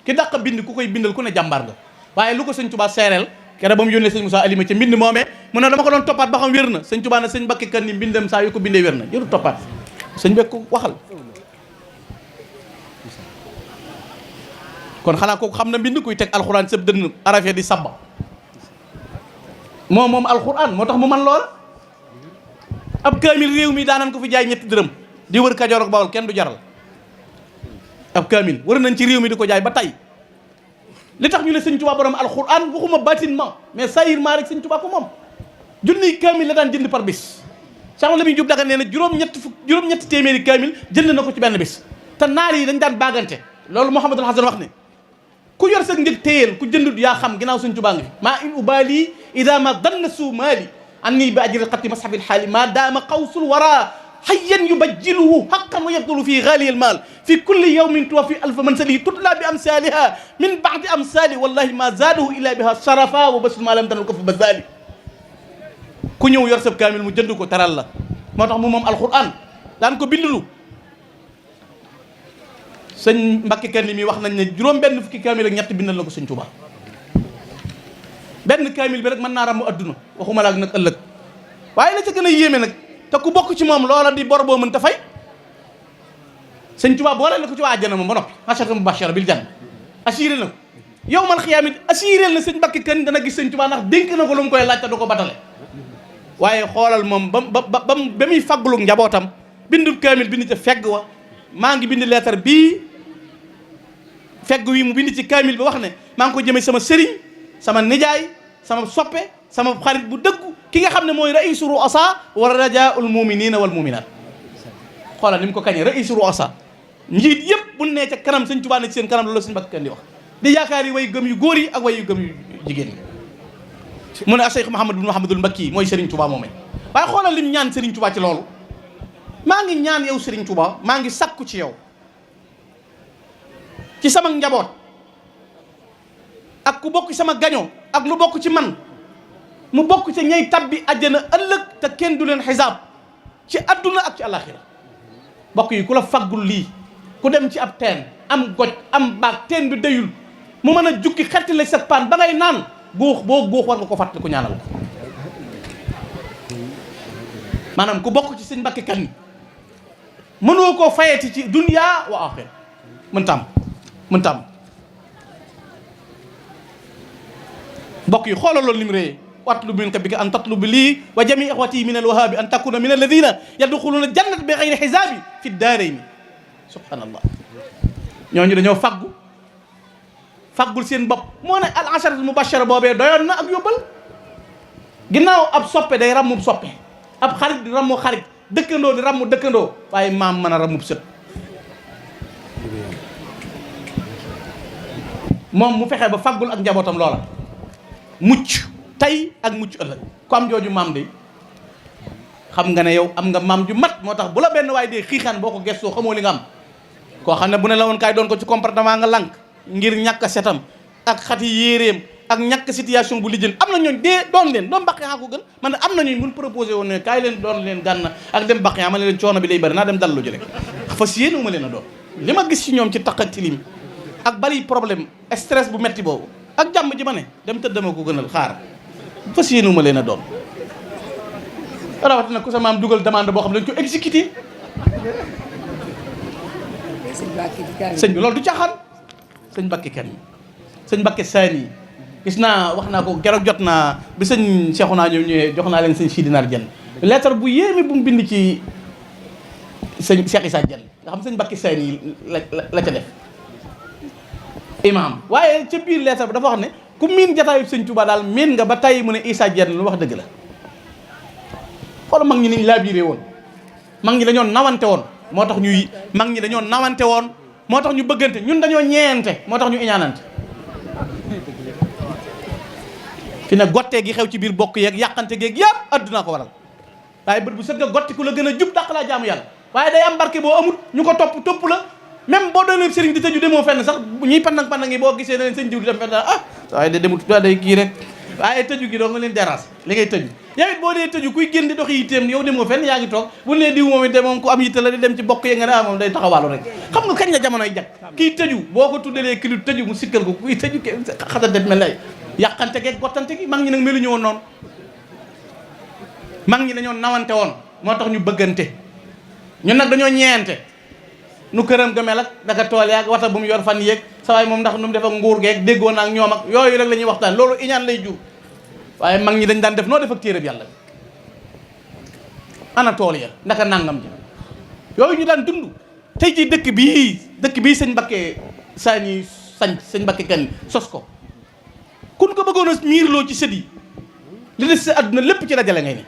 ki dàq bind ku koy bindal ku ne jàmbaar nga waaye lu ko sëñ Touba seereel kere ba mu yónnee sëñ Moussa Alima ca mbind moomee mu ne dama ko doon toppaat ba xam wér na sëñ Touba ne sëñ Mbakke Kanni mbindam saa yu ko bindee wér na jëru toppaat sëñ bekk ko waxal kon xanaa kooku xam na mbind kuy teg alxuraan sëb dënn arafee di sabba moom alxuraan moo tax mu man lool ab kaamil réew mi daanan ko fi jaay ñetti dërëm di wër Kajoor ak Bawol kenn du jaral ab kaamil wër nañ ci réew mi di ko jaay ba tey li tax ñu ne sëñ Tuubaa borom alxuraan waxuma bâtiment mais sayirement rek sëñ Tuubaa ko moom junniy kaamil la daan jënd par bis Cheikh Lamine Diop Dagana nee na juróom-ñetti téeméeri kaamil jënd na ko ci benn bis te naar yi dañ daan baagante loolu Mouhamadul Hasan wax ne ku yor sa njëg téyeel ku jëndut yaa xam ginnaaw sëñ Tuubaa ngi fi maa in ubaali ida ma danna suu maali anni bi ajri xatti mashabil xaali ma daama qawsul wara hayyan yubajjiluhu haqqan wa yabdulu fi ghali al mal fi kulli yawmin tuwaffi alfa mansali tutla bi amsaliha min ba'di amsali wallahi ma zaadahu illa biha sharafa wa basul ma lam tanal ko fa bazali ku ñëw yor sab kaamil mu jënd ko taral la moo tax mu moom alquran daan ko bindulu sëñ Mbakke Kanni mi wax nañ ne juróom benn fukki kaamil ak ñett bindal na ko sëñ Tuubaa benn kaamil bi rek mën naa ràmm adduna waxuma la ak nag ëllëg waaye la ca gën a yéeme nag te ku bokk ci moom loola di bor boo mën ta fay sëñ Tuubaa boole la ko ci waa àjjana moom ba noppi ashara mubashara bil janna assuré na ko yow mal xiyaam it assuré na sëñ Mbakke Kanni dana gis sëñ Tuubaa ndax dénk na ko lu mu koy laaj te du ko batale waaye xoolal moom ba muy faggulu njabootam bindub kaamil bind ca fegg wa maa ngi bind leetar bii fegg wi mu bind ci kaamil bi wax ne maa ngi ko jëmee sama sëriñ sama nijaay sama soppe sama xarit bu dëggu ki nga xam ne mooy raisu ruasa wa rajaul muminina wal muminat xoolal ni mu ko kañee raisu ruasa njiit yëpp bu nee ca kanam sëñ Tuubaa ne ci seen kanam loolu sëñ Mbakke Kanni wax di yaakaar yi way gëm yu góor yi ak way yu gëm yu jigéen yi mu ne a Cheikh Mouhamadou Mouhamadoul Mbakki mooy Serigne Touba moomee waaye xoolal lim ñaan Serigne Touba ci loolu maa ngi ñaan yow Serigne Touba maa ngi sakku ci yow ci sama njaboot ak ku bokk sama gaño ak lu bokk ci man mu bokk ci ñay tabbi àjjana ëllëg te kenn du leen xisaab ci adduna ak ci alaxira bokk yi ku la faggul lii ku dem ci ab teen am goj am baag teen bi dayul mu mën a jukki xettile sa paan ba ngay naan guux boo guux war nga ko fàttali ku ñaanal ko maanaam ku bokk ci sëñ Mbakke Kanni mënoo koo fayeti ci dunya wa axira mën tam mbokk yi xoolal loolu ni mu réyee watlubu min rabbika an tatlubu lii wa jami ixwati min alwahabi an takuna min alladina yadxuluna jannat bi xayri xisaabi fi daarayni subhanallah ñooñu dañoo faggul seen bopp moo ne al asharatu mubashara boobee doyoon na ak yóbbal ginnaaw ab soppe day rammub soppe ab xarit di rammu xarit dëkkandoo di rammu dëkkandoo waaye maam mën a rammub sët moom mu fexe ba faggul ak njabootam loola mucc tey ak mucc ëllëg ku am jooju maam de xam nga ne yow am nga maam ju mat moo tax bu la benn waaye dee xiixaan boo ko gestoo xamoo li nga am koo xam ne bu ne la woon kaay doon ko ci comportement nga lànk ngir ñàkk setam ak xati yéeréem ak ñàkk situation bu lijjën am na ñooñ dee doon leen doon baqe ko gën man ne am na ñooñ mun proposé woon ne kaay leen doon leen gànn ak dem baqe ma ne leen coono bi day bëri naa dem dallu ji rek fas yéene ma leen a doon li ma gis ci ñoom ci taq ak tilim ak bari problème stress bu metti boobu ak jàmm ji ma ne dem tëddama ko gënal xaar fas yéene ma leen a doon rawatina ku sa maam dugal demande boo xam ne dañ ko exécuté sëñ bi loolu du caaxaan. sëñ Mbacke kenn sëñ Mbacke Sani gis naa wax naa ko keroog jot naa bi sëñ Cheikhouna ñëwee jox naa leen sëñ Sidi Nar Dieng lettre bu yéeme bu mu bind ci sëñ Cheikh Issa Dieng nga xam sëñ Mbacke Sani la ca def imam waaye ca biir lettre bi dafa wax ne ku miin jataayu sëñ Touba daal miin nga ba tey mu ne Issa Dieng lu wax dëgg la. xoolal mag ñi niñ laa biiree woon mag ñi dañoo nawante woon moo tax ñuy mag ñi dañoo nawante woon moo tax ñu bëggante ñun dañoo ñeente moo tax ñu iñaanante fi ne gottee gi xew ci biir bokk yeeg yàqante geeg yëpp addunaa ko waral waaye bët bu set nga gotti ku la gën a jub dàq laa jaamu yàlla waaye day am barke boo amul ñu ko topp la même boo doonee sëriñ di tëju demoo fenn sax ñuy pandang yi boo gisee ne leen sëñ diw di dem fenn waaye da demut day kii rek waaye tëju gi doo nga leen dérange li ngay tëju yow it boo dee tëju kuy génn di dox yitteem yow demoo fenn yaa ngi toog bu nee diw moom it moom ku am yitte la di dem ci bokk yi nga ne moom day taxawaalu rek xam nga kañ la jamonoy jag kii tëju boo ko tuddalee ki lu tëju mu sikkal ko kuy tëju xasante mel lay yàqante geeg gottante gi mag ñi nag meluñu woon noonu mag ñi dañoo nawante woon moo tax ñu bëggante ñun nag dañoo ñeente nu këram ga mel ak daka tool yaag wata bu mu yor fan yéeg sa waay moom ndax nu mu def ak nguur geeg déggoo na ak ñoom ak yooyu rek la ñuy waxtaan loolu iñaan lay jur waaye mag ñi dañ daan def noo def ak téere bi yàlla ana tool ya ndaka nangam ji yooyu ñu daan dund tey ji dëkk bii sëñ Mbacke Sani sañ sëñ Mbacke kan sos ko kun ko bëggoon a miirloo ci sët yi li des sa àdduna lépp ci dajale ngay ne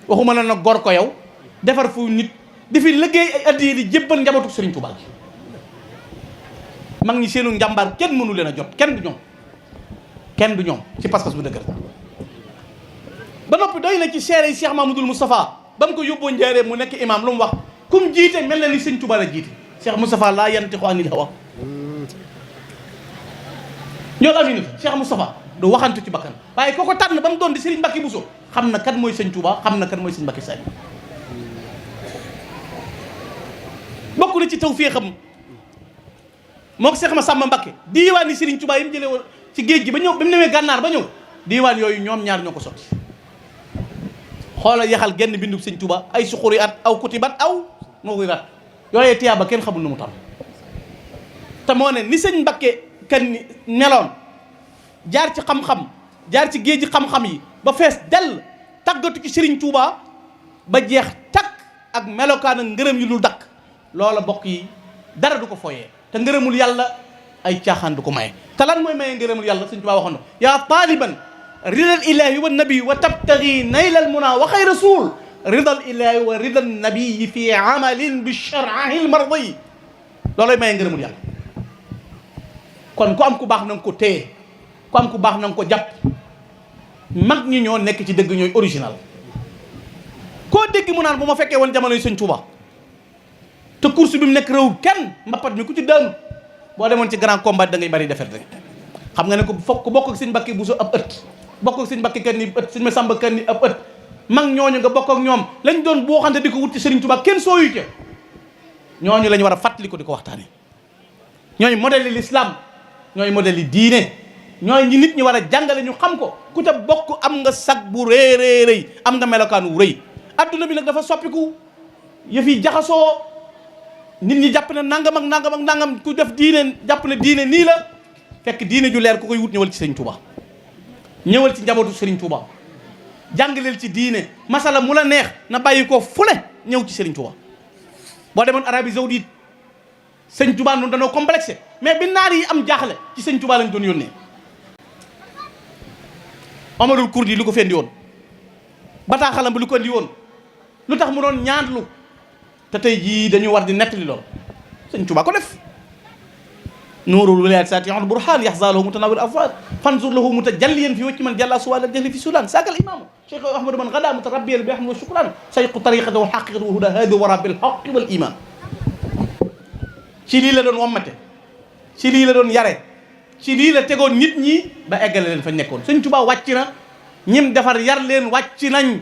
waxuma la nag gor ko yow defar fu nit di fi liggéey ay addiye di jébbal njabootu Serigne Touba gi mag ñi seenu njàmbaar kenn mënu leen a jot kenn du ñoom ci pas-pas bu dëgër ba noppi doy na ci seere yi Cheikh Mahmoudul Moustapha ba mu ko yóbboo njaareem mu nekk imam lu mu wax kum jiite mel na ni sëñ Touba la jiite Cheikh Moustapha laa yantiqu anil hawa ñool aminatu Cheikh Moustapha du waxantu ci bakkan waaye kooko tànn ba mu doon di Serigne Mbacke Bousso xam na kat mooy sëñ Touba xam na kat mooy sëñ Mbacke Sani bokk na ci tawfeexam moo ko Cheikh Massamba Mbacke diiwaan yi Serigne Touba yi mu jëlee woon ci géej gi ba ñëw ba mu demee gànnaar ba ñëw diiwaan yooyu ñoom ñaar ñoo ko sotti xoolal yaxal genn bindu sëñ Touba ay suxuri at aw kutibat aw moo koy rat yooyee tiyaaba kenn xamul nu mu tam te moo ne ni sëñ Mbacke kan meloon jaar ci xam-xam jaar ci géej gi xam-xam yi ba fees dell tàggatu ci Serigne Touba ba jeex takk ak melokaan ak ngërëm yu dul dakk loola bokk yi dara du ko fooyee te ngërëmul yàlla ay caaxaan du ko maye te lan mooy maye ngërëmul yàlla sëñ Touba waxoon na yaa taaliban ridal ilahi wa nabi wa tabtagi naylal muna wa xay rasul ridal ilahi wa ridal nabi fi amalin bi shar'ahil mardi loolay maye ngërëmul yàlla kon ku am ku baax na nga ko téye ku am ku baax na nga ko jàpp mag ñi ñoo nekk ci dëgg ñooy original koo dégg mu naan bu ma fekkee woon jamonoy sëñ Touba te course bi mu nekk réew kenn mbappat mi ku ci daanu boo demoon ci grand combat da ngay bari defet rek xam nga ne ko fokk ku bokk ak sëñ Mbacke Bousso ab ëtt bokk ak sëñ Mbacke kan ni ëtt sëñ Massamba kan ni ab ëtt mag ñooñu nga bokk ak ñoom lañ doon boo xamante di ko wut ci Serigne Touba kenn sooyu ca ñooñu la ñu war a fàttali ko di ko waxtaane ñooñu modèle l'islam ñooy modèle yi diine ñooy ñi nit ñi war a jàngale ñu xam ko ku ca bokk am nga sag bu rëy am nga melokaan wu rëy adduna bi nag dafa soppiku yëf yi jaxasoo nit ñi jàpp ne nangam ak nangam ak nangam ku def diine jàpp ne diine nii la fekk diine ju leer ku koy wut ñëwal ci Serigne Touba ñëwal ci njabootu Serigne Touba jàngaleel ci diine masala mu la neex na bàyyi ko fule ñëw ci Serigne Touba boo demoon Arabie Saoudite Serigne Touba noonu danoo complexé mais bi naar yi am jaaxle ci Serigne Touba lañ doon yónnee Omarul Kurdi lu ko fendi woon bataaxalam bi lu ko indi woon lu tax mu doon ñaanlu te tey jii dañu war di nettali lool Serigne Touba ko def nuurul wilayat satihul burhan yaxzalahu mutanawil afad fanzur lahu mutajalliyan fi wacci man jalla suwal jahli fi sudan sakal imamu cheikh ahmadou man gada mutarabbiyan bi ahmad wa shukran sayqu tariqatu wa haqiqatu wa huda hadi wara bil haqq wal iman ci lii la doon wommate ci lii la doon yare ci lii la tegoon nit ñi ba eggale leen fa nekkoon Sëñ Tuubaa wàcc na ñim defar yar leen wàcc nañ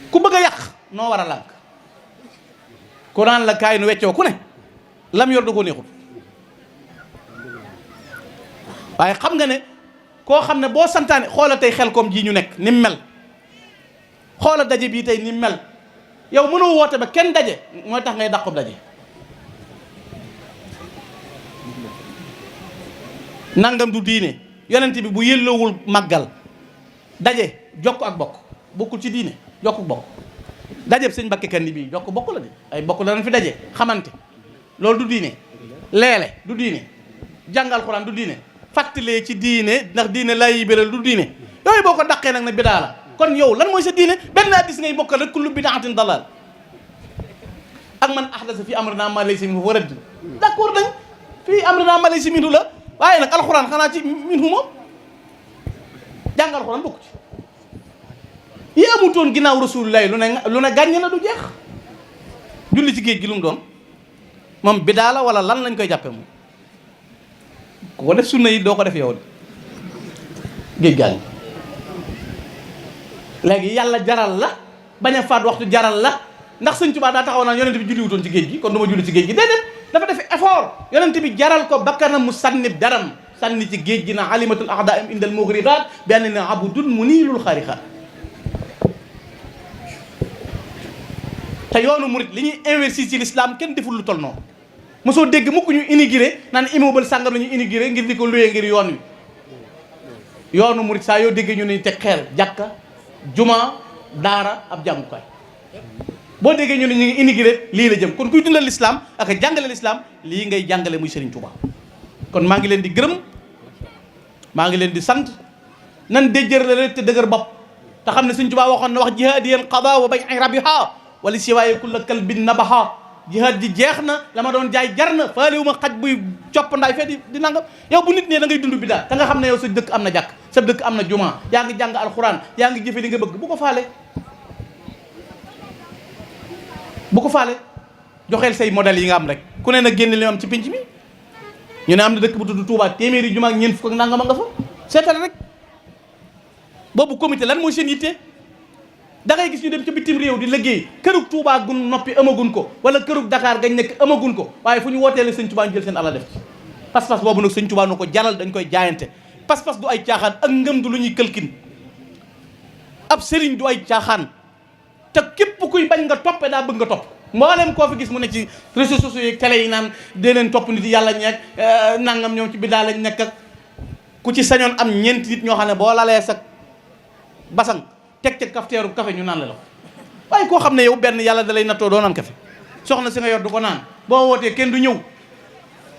ku bëgg a yàq noo war a lànk ku naan la kaay nu weccoo ku ne lam yor da ko neexul waaye xam nga ne koo xam ne boo santaane xoola tey xel koom ji ñu nekk ni mel xoola daje bii tey ni mel yow mënoo woote ba kenn daje mooy tax ngay dàqub daje nangam du diine yonent bi bu yelloowul màggal daje jokk ak bokk bokkul ci diine jokk ak bokk dajeb sëñ Mbàkke Kanni bii jokk bokk la de ay bokk danañ fi daje xamante loolu du diine leele du diine jàng alxuraan du diine fàttalee ci diine ndax diine lay béral du diine yooyu boo ko daqee nag ne bidaa la kon yow lan mooy sa diine benn hadiis ngay bokkal rek kullu bidaatin dalaal ak man ahdasa fii amrinaa maa laysa minhu fa radd d'accord nañ fii amrinaa maa laysa minhu la waaye nag alxuraan xanaa ci minhu moom jàng alxuraan bokk ci yi amutoon ginnaaw rasuulullaahi lu ne gàññ na du jeex julli ci géej gi lu mu doon moom bidaa la wala lan lañ koy jàppe moom ku ko def sunna yi doo ko def yow de géej gaañ léegi yàlla jaral la bañ a faat waxtu jaral la ndax sëñ Tuubaa daa taxaw naan yonent bi julli wutoon ci géej gi kon du ma julli ci géej gi déedéet dafa def effort yonent bi jaral ko bakkanam mu sànni daram sànni ci géej gi na alimatul a'daa'im indal mughriqaat bi annani abdun muniilul xaariqaat te yoonu murit li ñuy investir ci l'islam kenn deful lu toll noonu mosoo dégg mukk ñu inauguré naan immeuble sàngam la ñu inauguré ngir di ko loué ngir yoon wi yoonu murit saa yoo déggee ñu ne teg xeer jàkka juma daara ab jàngukaay boo déggee ñu ne ñu ngi inauguré lii la jëm kon kuy dundal l'islam ak a jàngale l'islam lii ngay jàngale muy Serigne Touba kon maa ngi leen di gërëm maa ngi leen di sant nan déjjër la te dëgër bopp te xam ne Serigne Touba waxoon na wax jihaadiyan qada wa bay'i rabiha wala si waaye kulla kalbin nabaha jihaad ji jeex na la ma doon jaay jar na faaliwu ma xaj buy copp ndaay fee di nangam yow bu nit ne da ngay dund bidaa te nga xam ne yow sa dëkk am na jàkk sa dëkk am na juma yaa ngi jàng alxuraan yaa ngi jëfe li nga bëgg bu ko faale joxeel say modèle yi nga am rek ku ne na génne li am ci pénc mi ñu ne am na dëkk bu tudd Touba téeméeri juma ak ñeent fukk ak nangam nga fa seetal rek boobu comité lan mooy seen yitte da ngay gis ñu dem ci bitim réew di liggéey kërug Touba gun noppi amagun ko wala kërug Dakar gañ nekk amagun ko waaye fu ñu wootee la sëñ Touba ñu jël seen ala def ci pas-pas boobu nag sëñ Touba nu ko jaral dañ koy jaayante pas-pas du ay caaxaan ak ngëm du lu ñuy këlkin ab sëriñ du ay caaxaan te képp kuy bañ nga toppe daa bëgg nga topp mboolem koo fi gis mu ne ci réseaux sociaux yi télé yi naan dee leen topp nit yàlla ñeeg nangam ñoom ci biddaa lañ nekk ak ku ci sañoon am ñeenti nit ñoo xam ne boo lalee sa basang teg ca kafteeru café ñu naan la waaye koo xam ne yow benn yàlla da lay nattoo doo naan café soxna si nga yor du ko naan boo wootee kenn du ñëw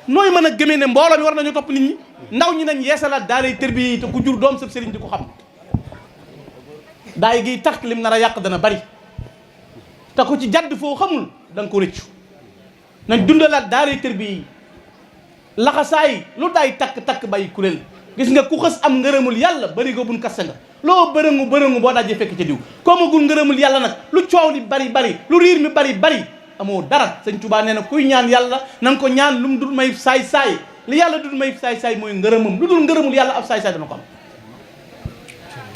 nooy mën a gëmee ne mbooloo mi war nañu topp nit ñi ndaw ñi nañ yeesalaat daalay tërbiye yi te ku jur doom sab sëriñ di ko xam daay gi tax lim nar a yàq dana bari te ku ci jadd foo xamul da nga ko rëccu nañ dundalaat daalay tërbiye yi laxasaay lu daay takk-takk bàyyi kuréel gis nga ku xës am ngërëmul yàlla bari go buñ kasse nga loo bërëngu boo dajee fekk ca diw koo magul ngërëmul yàlla nag lu coow li bari lu riir mi bari amoo dara sëñ Tuubaa nee na kuy ñaan yàlla na nga ko ñaan lu mu dul may saay-saay li yàlla dul may saay-saay mooy ngërëmam lu dul ngërëmul yàlla ab saay-saay dana ko am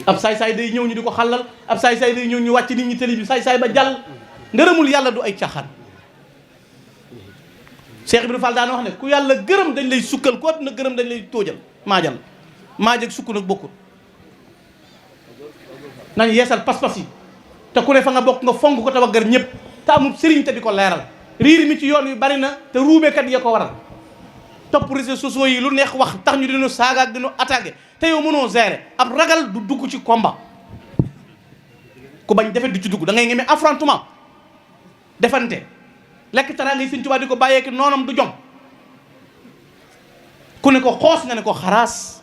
ab saay-saay day ñëw ñu di ko xàllal ab saay-saay day ñëw ñu wàcc nit ñi télé bi saay-saay ba jàll ngërëmul yàlla du ay caaxaan Cheikh Ibrahima Fall daan wax ne ku yàlla gërëm dañ lay sukkal ku àdduna gërëm dañ lay tóojal maajal sukk nag bokkul nañ yeesal pas-pas yi te ku ne fa nga bokk nga fonk ko te waggar ñëpp te amul sëriñ te di ko leeral riir mi ci yoon wi bari na te ruubekat ya ko waral topp réseaux sociaux yi lu neex wax tax ñu dinu saaga ak dinu attaqué te yow mënoo gérer ab ragal du dugg ci combat ku bañ defet du ci dugg da ngay ngeme affrontement defante lekk taraa ngay Sëñ Tuubaa di ko bàyyeeki noonam du jom ku ne ko xoos nga ne ko xaraas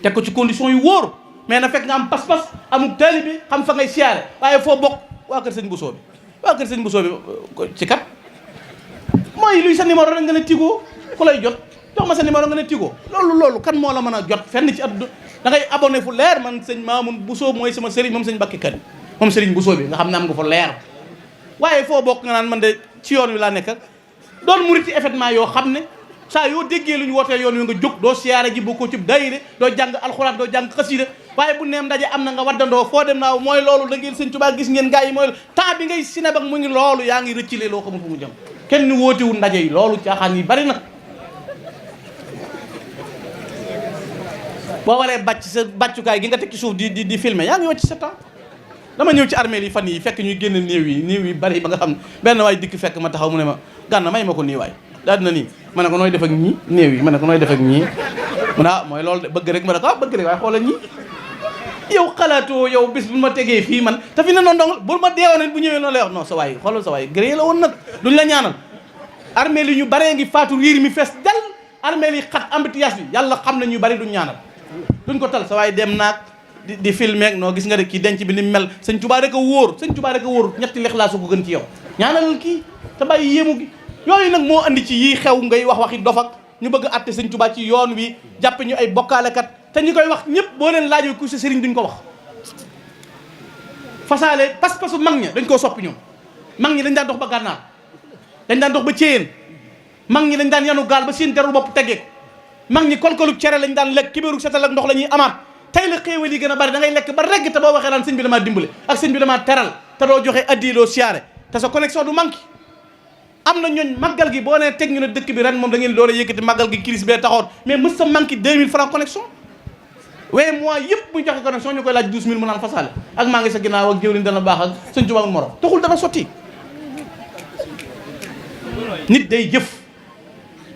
teg ko ci condition yu wóor mais na fekk nga am pas-pas amul taalibe xam fa ngay siyaare waaye foo bokk waa kër sëñ Bousso bi waa kër sëñ Bousso bi ci kat mooy luy sa numéro rek nga ne Tigo ku lay jot jox ma sa numéro nga ne Tigo loolu kan moo la mën a jot fenn ci àdduna da ngay abonné fu leer man sëñ Mamoun Bousso mooy sama sëriñ moom sëñ Mbàkke Kan moom sëriñ Bousso bi nga xam ne am nga fa leer waaye foo bokk nga naan man de ci yoon wi laa nekk ak doon murit ci événement yoo xam ne saa yoo déggee lu ñu wootee yoon wi nga jóg doo siyaare ji bokkoo ci daayira doo jàng alxuraan doo jàng xasida waaye bu neem ndaje am na nga waddandoo foo dem naaw mooy loolu da ngeen Sëñ Tuubaa gis ngeen gaa yi mooy temps bi ngay sinab ak mu ngi loolu yaa ngi rëccile loo xamul fu mu jëm kenn wóotewul ndaje yi loolu caaxaan yi bari na boo waree bàcc sa bàccukaay gi nga teg ci suuf di filmer yaa ngi wàcc sa temps dama ñëw ci armée yi fan yi fekk ñuy génn néew yi bari ba nga xam ne benn waay dikk fekk ma taxaw mu ne ma Gana may ma ko nii waay daal dina nii ma ne ko nooy def ak ñii néew yi ma ne ko nooy def ak ñii mu ne mooy loolu de bëgg rek ma ne ko bëgg rek waaye xoolal ñii yow xalaatoo yow bis bu ma tegee fii man te fi ne noonu dong bu ma deewoon bu ñëwee noonu lay wax non sa waay xoolal sa waay gré la woon nag duñ la ñaanal armée li ñu baree ngi faatu riir mi fees dal armée li xat embouteillage bi yàlla xam na ñu bari duñ ñaanal duñ ko tal sa waay dem naag di filmer noo gis nga de kii denc bi ni mel sëñ Tuubaa rek a wóor sëñ Tuubaa rek a wóor ñetti lixlaas ko gën ci yow ñaanalal kii te bàyyi yéemu gi yooyu nag moo andi ci yii xew ngay wax dof ak ñu bëgg a atte sëñ Tuubaa ci yoon wi jàppe ñu ay bokkaalekat te ñi koy wax ñëpp boo leen laajoo ku si sëriñ duñ ko wax fasaale pas-pasu mag ña dañ koo soppi ñoom mag ñi dañ daan dox ba gànnaar dañ daan dox ba céyeen mag ñi dañ daan yanu gaal ba seen deru bopp teggeeku mag ñi kolkoluk cere lañ daan lekk kibéeru setal ak ndox la ñuy amaat tey la xéewal yi gën a bari da ngay lekk ba regg te boo waxee naan sëñ bi damaa dimbale ak sëñ bi damaa teral te doo joxe addi doo siyaare te sa connexion du manqué am na ñooñ màggal gi boo nee teg ñu ne dëkk bi ren moom da ngeen doole yëkkati màggal gi crise bee taxoon mais mës sa manqué 2000 francs connexion waaye mois yëpp muy joxe connexion ñu koy laaj 12000 mu naan fasaale ak maa ngi sa ginnaaw ak jëwriñ dana baax ak sëñ Tuubaa ak morom taxul dana sotti nit day jëf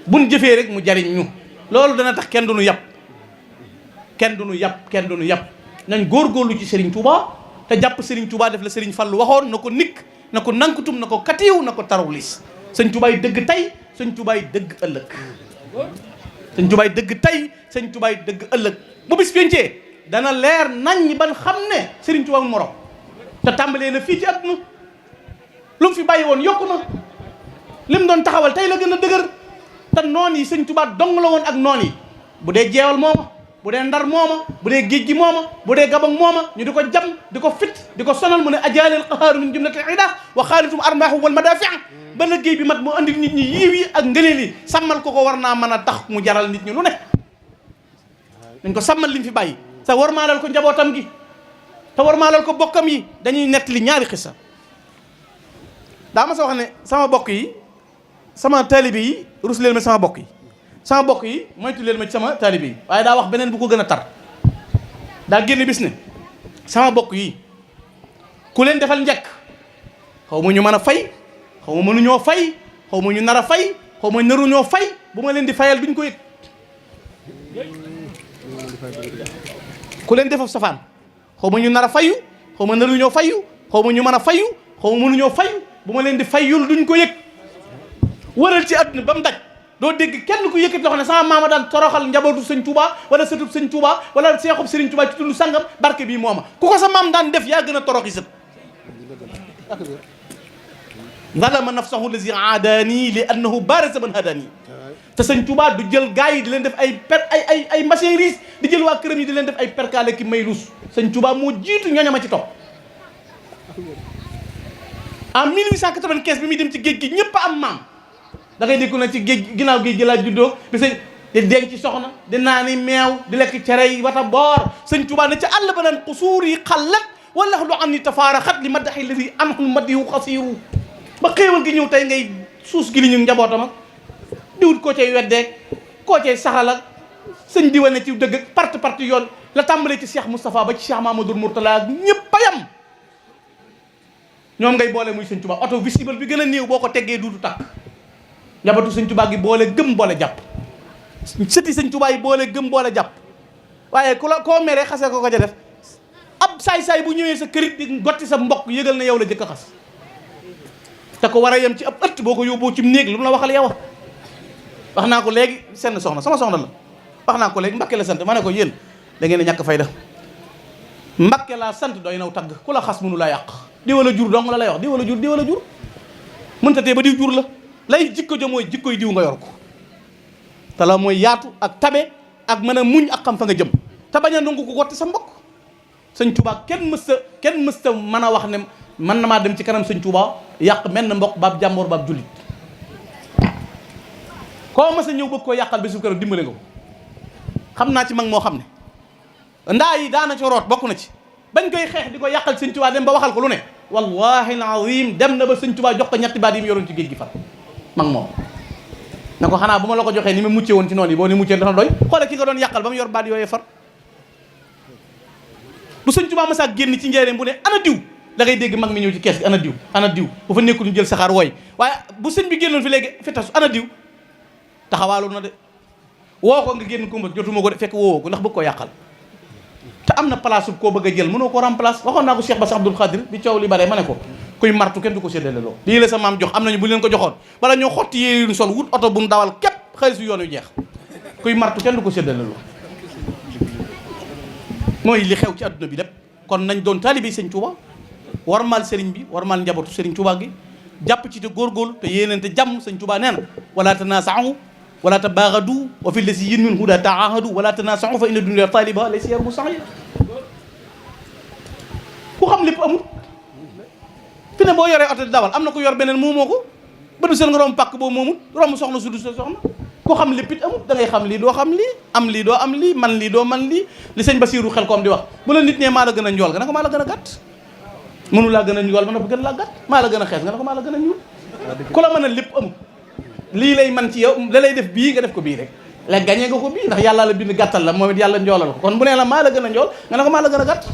buñ jëfee rek mu jariñ ñu loolu dana tax kenn du nu yàpp kenn du nu yàpp nañ góorgóorlu ci Serigne Touba te jàpp Serigne Touba def la Serigne Fallu waxoon na ko nikk na ko nankutum na ko katiw na ko tarawlis sëñ Touba yi dëgg tey sëñ Touba yi dëgg ëllëg sëñ Touba yi dëgg tey sëñ Touba yi dëgg ëllëg bu bis pencee dana leer nañ ñi ban xam ne Serigne Touba morom te tàmbalee na fii ci àdduna lu mu fi bàyyi woon yokku na lim doon taxawal tey la gën a dëgër te noon yi sëñ Touba dong la woon ak noon yi bu dee jeewal mooma bu dee ndar mooma bu dee géej gi mooma bu dee gabang mooma ñu di ko jam di ko fit di ko sonal mu ne ajaalil qahaaru min jumlati ida wa xaalitum armaahu wal madafia ba liggéey bi mat moo andi nit ñi yiiw yi ak ngëneel yi sàmmal ko war naa mën a tax mu jaral nit ñi lu ne dañ ko sàmmal li mu fi bàyyi sa war maalal ko njabootam gi te war maalal ko bokkam yi dañuy nettali ñaari xissa daa ma sa wax ne sama bokk yi sama taalibe yi rus leen ma sama bokk yi moytu leen ma ci sama taalibe yi waaye daa wax beneen bu ko gën a tar daa génn bis ne sama bokk yi ku leen defal njëkk xaw ma ñu mën a fay xaw ma mënuñoo fay xaw ma ñu nar a fay xaw ma naruñoo fay bu ma leen di fayal duñ ko yëg ku leen defal safaan xaw ma ñu nar a fayu xaw ma naruñoo fayu xaw ma ñu mën a fayu xaw ma mënuñoo fayu bu ma leen di fayul duñ ko yëg waral ci àdduna ba mu daj doo dégg kenn ku yëkkati loxo ne sama maama daan toroxal njabootu sëñ Touba wala sëtub sëñ Touba wala seexub sëriñ Touba ci tund sangam barke bii mooma ku ko sa maam daan def yaa gën a toroxi sët zalama nafsahu lazi aadaani li annahu barasa man hadaani te sëñ Touba du jël gars yi di leen def ay machéris di jël waa këram yi di leen def ay perkaale ki may luus sëñ Touba moo jiitu ñooñama ci topp en 1895 bi muy dem ci géej gi ñëpp a am maam da ngay dégg na ci géej ginnaaw géej gi laa juddoo bi sëñ di denc ci soxna di naani meew di lekk cere yi wata boor sëñ Touba ne ca àll ba naan xusuur yi xallat wala lu am ni tafaaraxat li madaxi ladi anhul madihu xasiiru ba xéewal gi ñëw tey ngay suus gi li ñu njabootam ak diwut koo cay weddeeg koo cay saxal ak sëñ di wane ci dëgg parti yoon la tàmbalee ci Cheikh Moustapha ba ci Cheikh Mamadou Mourtala ak ñëpp a yam ñoom ngay boole muy sëñ Touba auto visible bi gën a néew boo ko teggee duutu takk njabootu sëñ Touba gi boole gëm boole jàpp sëti sëñ Touba yi boole gëm boole jàpp waaye ku la koo meree xasee ko ca def ab saay-saay bu ñëwee sa kërit di gotti sa mbokk yëgal na yow la jëkk a xas te ko war a yem ci ab ëtt boo ko yóbboo ci néeg lu mu la waxal yow wax naa ko léegi seen soxna sama soxna la wax naa ko léegi Mbakke la sant ma ne ko yéen da ngeen a ñàkk fayda Mbakke laa sant doy naw tagg ku la xas mënu laa yàq di wala jur dong la lay wax di wala jur mënta tee ba diw jur la lay jikko ja mooy jikkoy diw nga yor ko te la mooy yaatu ak tabe ak mën a muñ ak xam fa nga jëm te bañ a nangu ko gotti sa mbokk sëñ Touba kenn mësta mën a wax ne man na maa dem ci kanam sëñ Touba yàq mel na mbokk baab jàmboor baab jullit koo mas a ñëw bëgg koo yàqal bi su këram dimbale nga ko xam naa ci mag moo xam ne ndaa yi daana ci root bokk na ci bañ koy xeex di ko yàqal sëñ Touba dem ba waxal ko lu ne wallahi alazim dem na ba sëñ Touba jox ko ñetti baat yi mu yoroon ci géej gi far mag moom na ko xanaa bu ma la ko joxee ni ma muccee woon ci noonu yi boo ni muccee dana doy xoole ki nga doon yàqal ba mu yor baat yooyee far bu sëñ Touba masaa génn ci njëriñ bu ne ana diw da ngay dégg mag mi ñëw ci kees gi ana diw bu fa nekkul ñu jël saxaar wooy waaye bu sëñ bi génnoon fi léegi fi tasu ana diw taxawaalu na de woo ko nga génn kumba jotuma ko de fekk woo ko ndax bëgg ko yàqal te am na place bu koo bëgg a jël mënoo ko remplace waxoon naa ko Cheikh Bass Abdoul Khadir bi coow li bare ma ne ko kuy martu kenn du ko séddale loo lii la sa maam jox am nañu bu leen ko joxoon bala ñoo xotti yéen sol wut oto bu mu dawal képp xaalis yu yoon yu jeex kuy martu kenn du ko séddale loo mooy li xew ci adduna bi lépp kon nañ doon taalibe sëñ Touba warmal sëriñ bi warmal njabootu sëriñ Touba gi jàpp ci te góorgóorlu te yéenante jàmm sëñ Touba nee na wala tanaasaxu wala tabaagadu wa fi lasi yin min huda taahadu wala tanaasaxu fa inna dunya taliba laysa yar mu sax ku xam lépp amul fi ne boo yoree oto di dawal am na ko yor beneen moomoo ko ba du seen nga romb pàkk boobu moomut romb soxna su du sa soxna ku xam lépp it amul da ngay xam lii doo xam lii am lii doo am lii man lii doo man lii li sëñ Basiiru xel koom di wax bu la nit ñee maa la gën a njool nga ne ko maa la gën a gàtt mënu laa gën a njool ma ne ko gën laa gàtt maa la gën a xees nga ne ko maa la gën a ñuul ku la mën a lépp amul lii lay man ci yow la lay def bii nga def ko bii rek la gañee nga ko bii ndax yàlla la bind gàttal la moom it yàlla njoolal ko kon bu nee la maa la gën a njool nga ne ko maa la gën a gàtt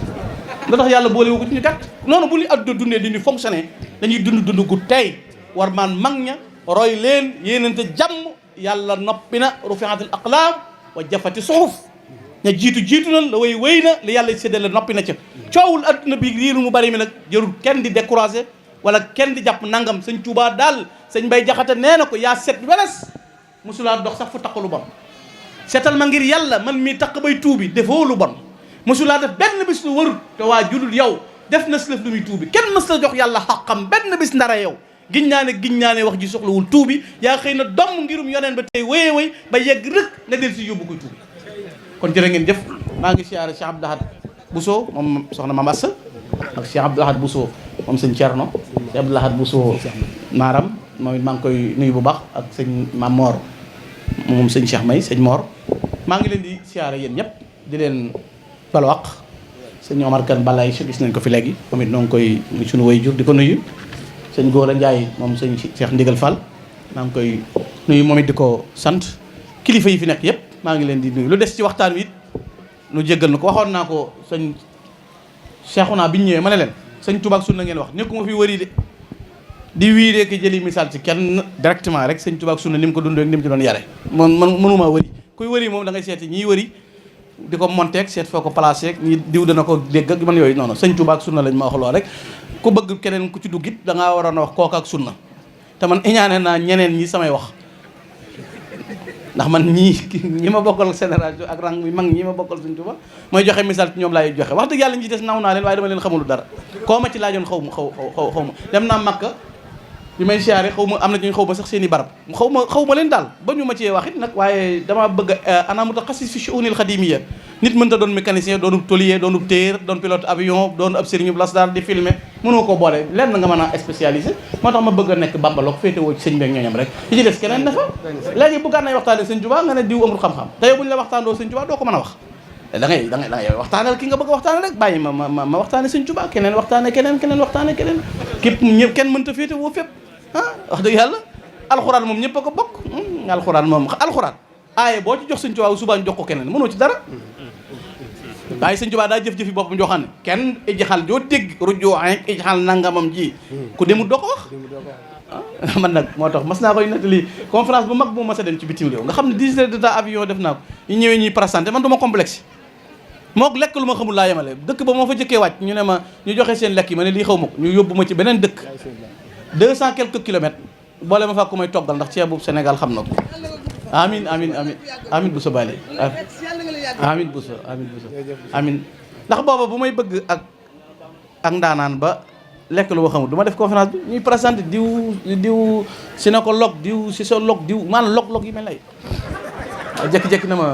da tax yàlla boole wu ko ci ñu gàtt noonu bu ñu adduna dundee di ñu fonctionner dañuy dund gu tey war maan mag ña roy leen yéenante jàmm yàlla noppi na rufi'atil aqlaam wa jafati suhuf ña jiitu na la wéy na li yàlla séddale noppi na ca coowul adduna bi riiru mu bari mi nag jërul kenn di décourager wala kenn di jàpp nangam sëñ Touba daal sëñ Mbay Jaxate nee na ko yaa set weles mosulaa dox sax fu taq lu bon setal ma ngir yàlla man mii taq bay tuubi defoo lu bon mosulaa def benn bis lu warut te waa julul yow def na si lëf lu muy tuubi kenn mës la jox yàlla xaqam benn bis ndara yow giñ naa ne wax ji soxlawul tuubi yaa xëy na domm ngirum yoneen ba tey wéy ba yegg rek nga del si yóbbu koy tuubi kon jërë ngeen jëf maa ngi siyaare Cheikh Abdou Lahad Bousso moom soxna Mame Assa ak Cheikh Abdou Lahad Bousso moom sëñ Thierno Cheikh Abdou Lahad Bousso maaram moom it maa ngi koy nuyu bu baax ak sëñ Mame Mor moom sëñ Cheikh May sëñ Mor maa ngi leen di siyaare yéen ñëpp di leen balwaq sëñ Omar Kane Balaye gis nañ ko fi léegi moom it noo ngi koy suñu way jur di ko nuyu sëñ Gora Ndiaye moom sëñ Cheikh Ndigal Fall maa ngi koy nuyu moom it di ko sant kilifa yi fi nekk yëpp maa ngi leen di nuyu lu des ci waxtaan wi it nu jéggal na ko waxoon naa ko sëñ Cheikhouna bi ñu ñëwee ma ne leen sëñ Touba ak sunna ngeen wax nekkuma fi wëri de di wiiree ki jëli misaal ci kenn directement rek sëñ Touba ak sunna ni mu ko dundee ak ni mu ci doon yare man mënumaa wëri kuy wëri moom da ngay seeti ñiy wëri di ko monteeg seet foo ko placé ak ñi diw dana ko dégg ak man yooyu noonu sëñ Touba ak sunna lañ ma wax loo rek ku bëgg keneen ku ci dugg it da ngaa waroon a wax kooka ak sunna te man iñaane naa ñeneen ñi samay wax ndax man ñi ma bokkal génération ak rang mi mag ñi ma bokkal sëñ Touba mooy joxe misaal ci ñoom laay joxe wax dëgg yàlla ñi ci des naw naa leen waaye dama leen xamul dara koo ma ci laajoon xaw ma dem naa Makka bi may siyaare xaw ma am na ñu xaw ma sax seen i barab xaw ma leen daal ba ñu ma cee wax it nag waaye dama bëgg ana mutaxassis fi shu'unil xadimiyya nit mënta doon mécanicien doonub tôlier doonub téer doon pilote avion doon ab sëriñu lasdar di filmer mënoo koo boole lenn nga mën a spécialisé moo tax ma bëgg a nekk bambaloog féetewoo ci sëñ beeg ñooñam rek li ci des keneen na fa léegi bu gànnaay waxtaane sëñ Touba nga ne diw amul xam-xam te yow bu ñu la waxtaandoo sëñ Touba doo ko mën a wax da ngay waxtaanal ki nga bëgg a waxtaane rek bàyyi ma waxtaane sëñ Touba keneen waxtaane keneen képp ñëpp kenn mënta féetewoo fépp wax dëgg yàlla alxuraan moom ñëpp a ko bokk alxuraan aaye boo ci jox sëñ Touba subaa ñu jox ko keneen mënoo ci dara waaye sëñ Touba daa jëf-jëfi boppam joo xam ne kenn ijxal joo dégg rujoo ijxal nangamam ji ku demul doo ko wax man nag moo tax mas naa koy nettali conférence bu mag bu mas a dem ci bitim réew nga xam ne 10 heures de temps avion def naa ko ñu ñëwee ñuy présenté man du ma complexe mook lekk lu ma xamul laa yemale dëkk ba moo fa jëkkee wàcc ñu ne ma ñu joxe seen lekk yi ma ne lii xaw ma ko ñu yóbbu ma ci beneen dëkk 200 quelques kilomètres boole ma fa ku may toggal ndax ceebu Sénégal xam na ko amin bu sa bale amin bu sa ndax booba bu may bëgg ak ndaanaan ba lekk lu ma xamul du ma def conférence bi ñuy présenté diw gynécologue diw sociologue diw maanaam log yi mel lay jékki-jékki na ma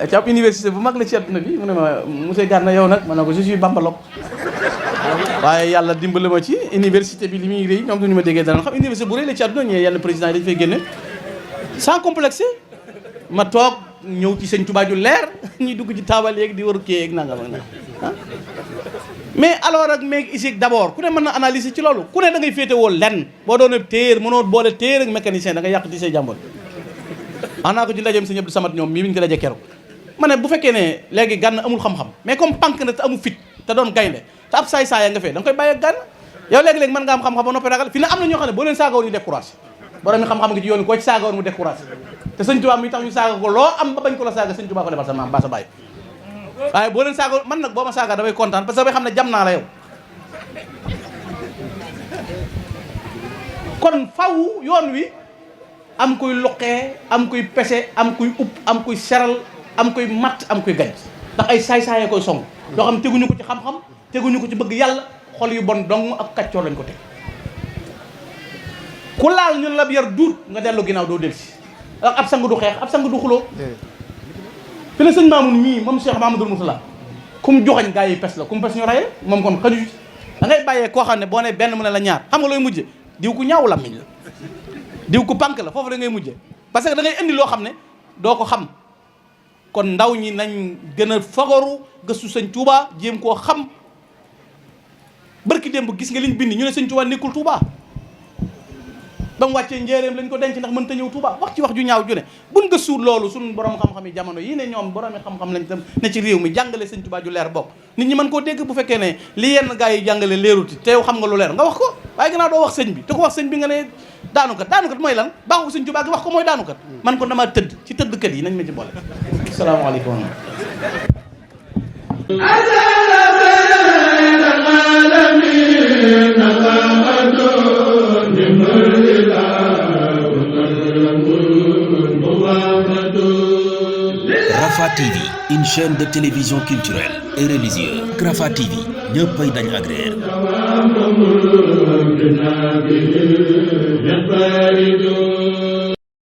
ci ab université bu mag la ci àdduna bi mu ne ma monsieur Gana yow nag ma ne ko je suis bambalogue waaye yàlla dimbali ma ci université bi li muy rëy ñoom duñu ma déggee dana xam université bu rëy la ci àdduna ñee yenn président yi dañu fay génne sans complexe ma toog ñëw ci sëñ Touba ju leer ñuy dugg ci taabal yeeg di war kii yeeg nangam ak nangam mais alors ak meeg isig d'abord ku ne mën na analyser ci loolu ku ne da ngay féetewoo lenn boo doon téer mënoo boole téer ak mécanicien da ngay yàq ci say jàmbur wax naa ko ci ndajeem sëñ Abdou Samad ñoom mii ñu ko daje keroog ma ne bu fekkee ne léegi Gana amul xam-xam mais comme pànk na te amul fit te doon gaynde te ab saay-saaya nga fee da nga koy bàyyi ak Gana yow léegi-léegi mën nga am xam-xam ba noppi ragal fi ne am na ñoo xam ne boo leen saaga woon ñu découragé borom mi xam-xam nga ci yoon koo ci saaga woon mu découragé te sëñ Tuubaa mi tax ñu saaga ko loo am ba bañ ko la saaga sëñ Tuubaa ko defal sa maam ba sa baay waaye boo leen saaga man nag boo ma saaga damay kontaan parce que damay xam ne jam naa la yow kon faw yoon wi am kuy luqee am kuy pese am kuy upp am kuy seral am kuy matt am kuy gaj ndax ay saay-saayee koy song yoo xam teguñu ko ci xam-xam teguñu ko ci bëgg yàlla xol yu bon dong ak kàccoor lañ ko teg ku laal ñu la yar duut nga dellu ginnaaw doo delsi ak ab sang du xeex ab sang du xuloo fi ne sëñ Mamoun mii moom Cheikh Mamadou Moutala kum joxañ gaa yi pes la kum pes ñu rayee moom kon xaju da ngay bàyyee koo xam ne boo ne benn mu ne la ñaar xam nga looy mujje diw ku ñaaw làmmiñ la diw ku pànk la foofu da ngay mujje parce que da ngay indi loo xam ne doo ko xam kon ndaw ñi nañ gën a fagaru gëstu sëñ Touba jéem koo xam barki démb gis nga liñ bind ñu ne sëñ Touba nekkul Touba ba mu wàccee njéeréem lañ ko denc ndax mën ta ñëw Touba wax ci wax ju ñaaw ju ne buñ gëstu loolu suñ borom xam-xam yi jamono yi ne ñoom borom xam-xam lañ tam ne ci réew mi jàngale sëñ Touba ju leer bokk nit ñi mën koo dégg bu fekkee ne li yenn gaa yi jàngale leeruti te yow xam nga lu leer nga wax ko waaye gannaaw doo wax sëñ bi te ko wax sëñ bi nga ne daanukat mooy lan baaxu sëñ Touba gi wax ko mooy daanukat man ko dama tëdd ci tëddkat yi nañ ma ci boole asalaamaaleykum Rafah TV, une chaîne de télévision culturelle et religieuse. Rafah TV ñëppay dañ agréer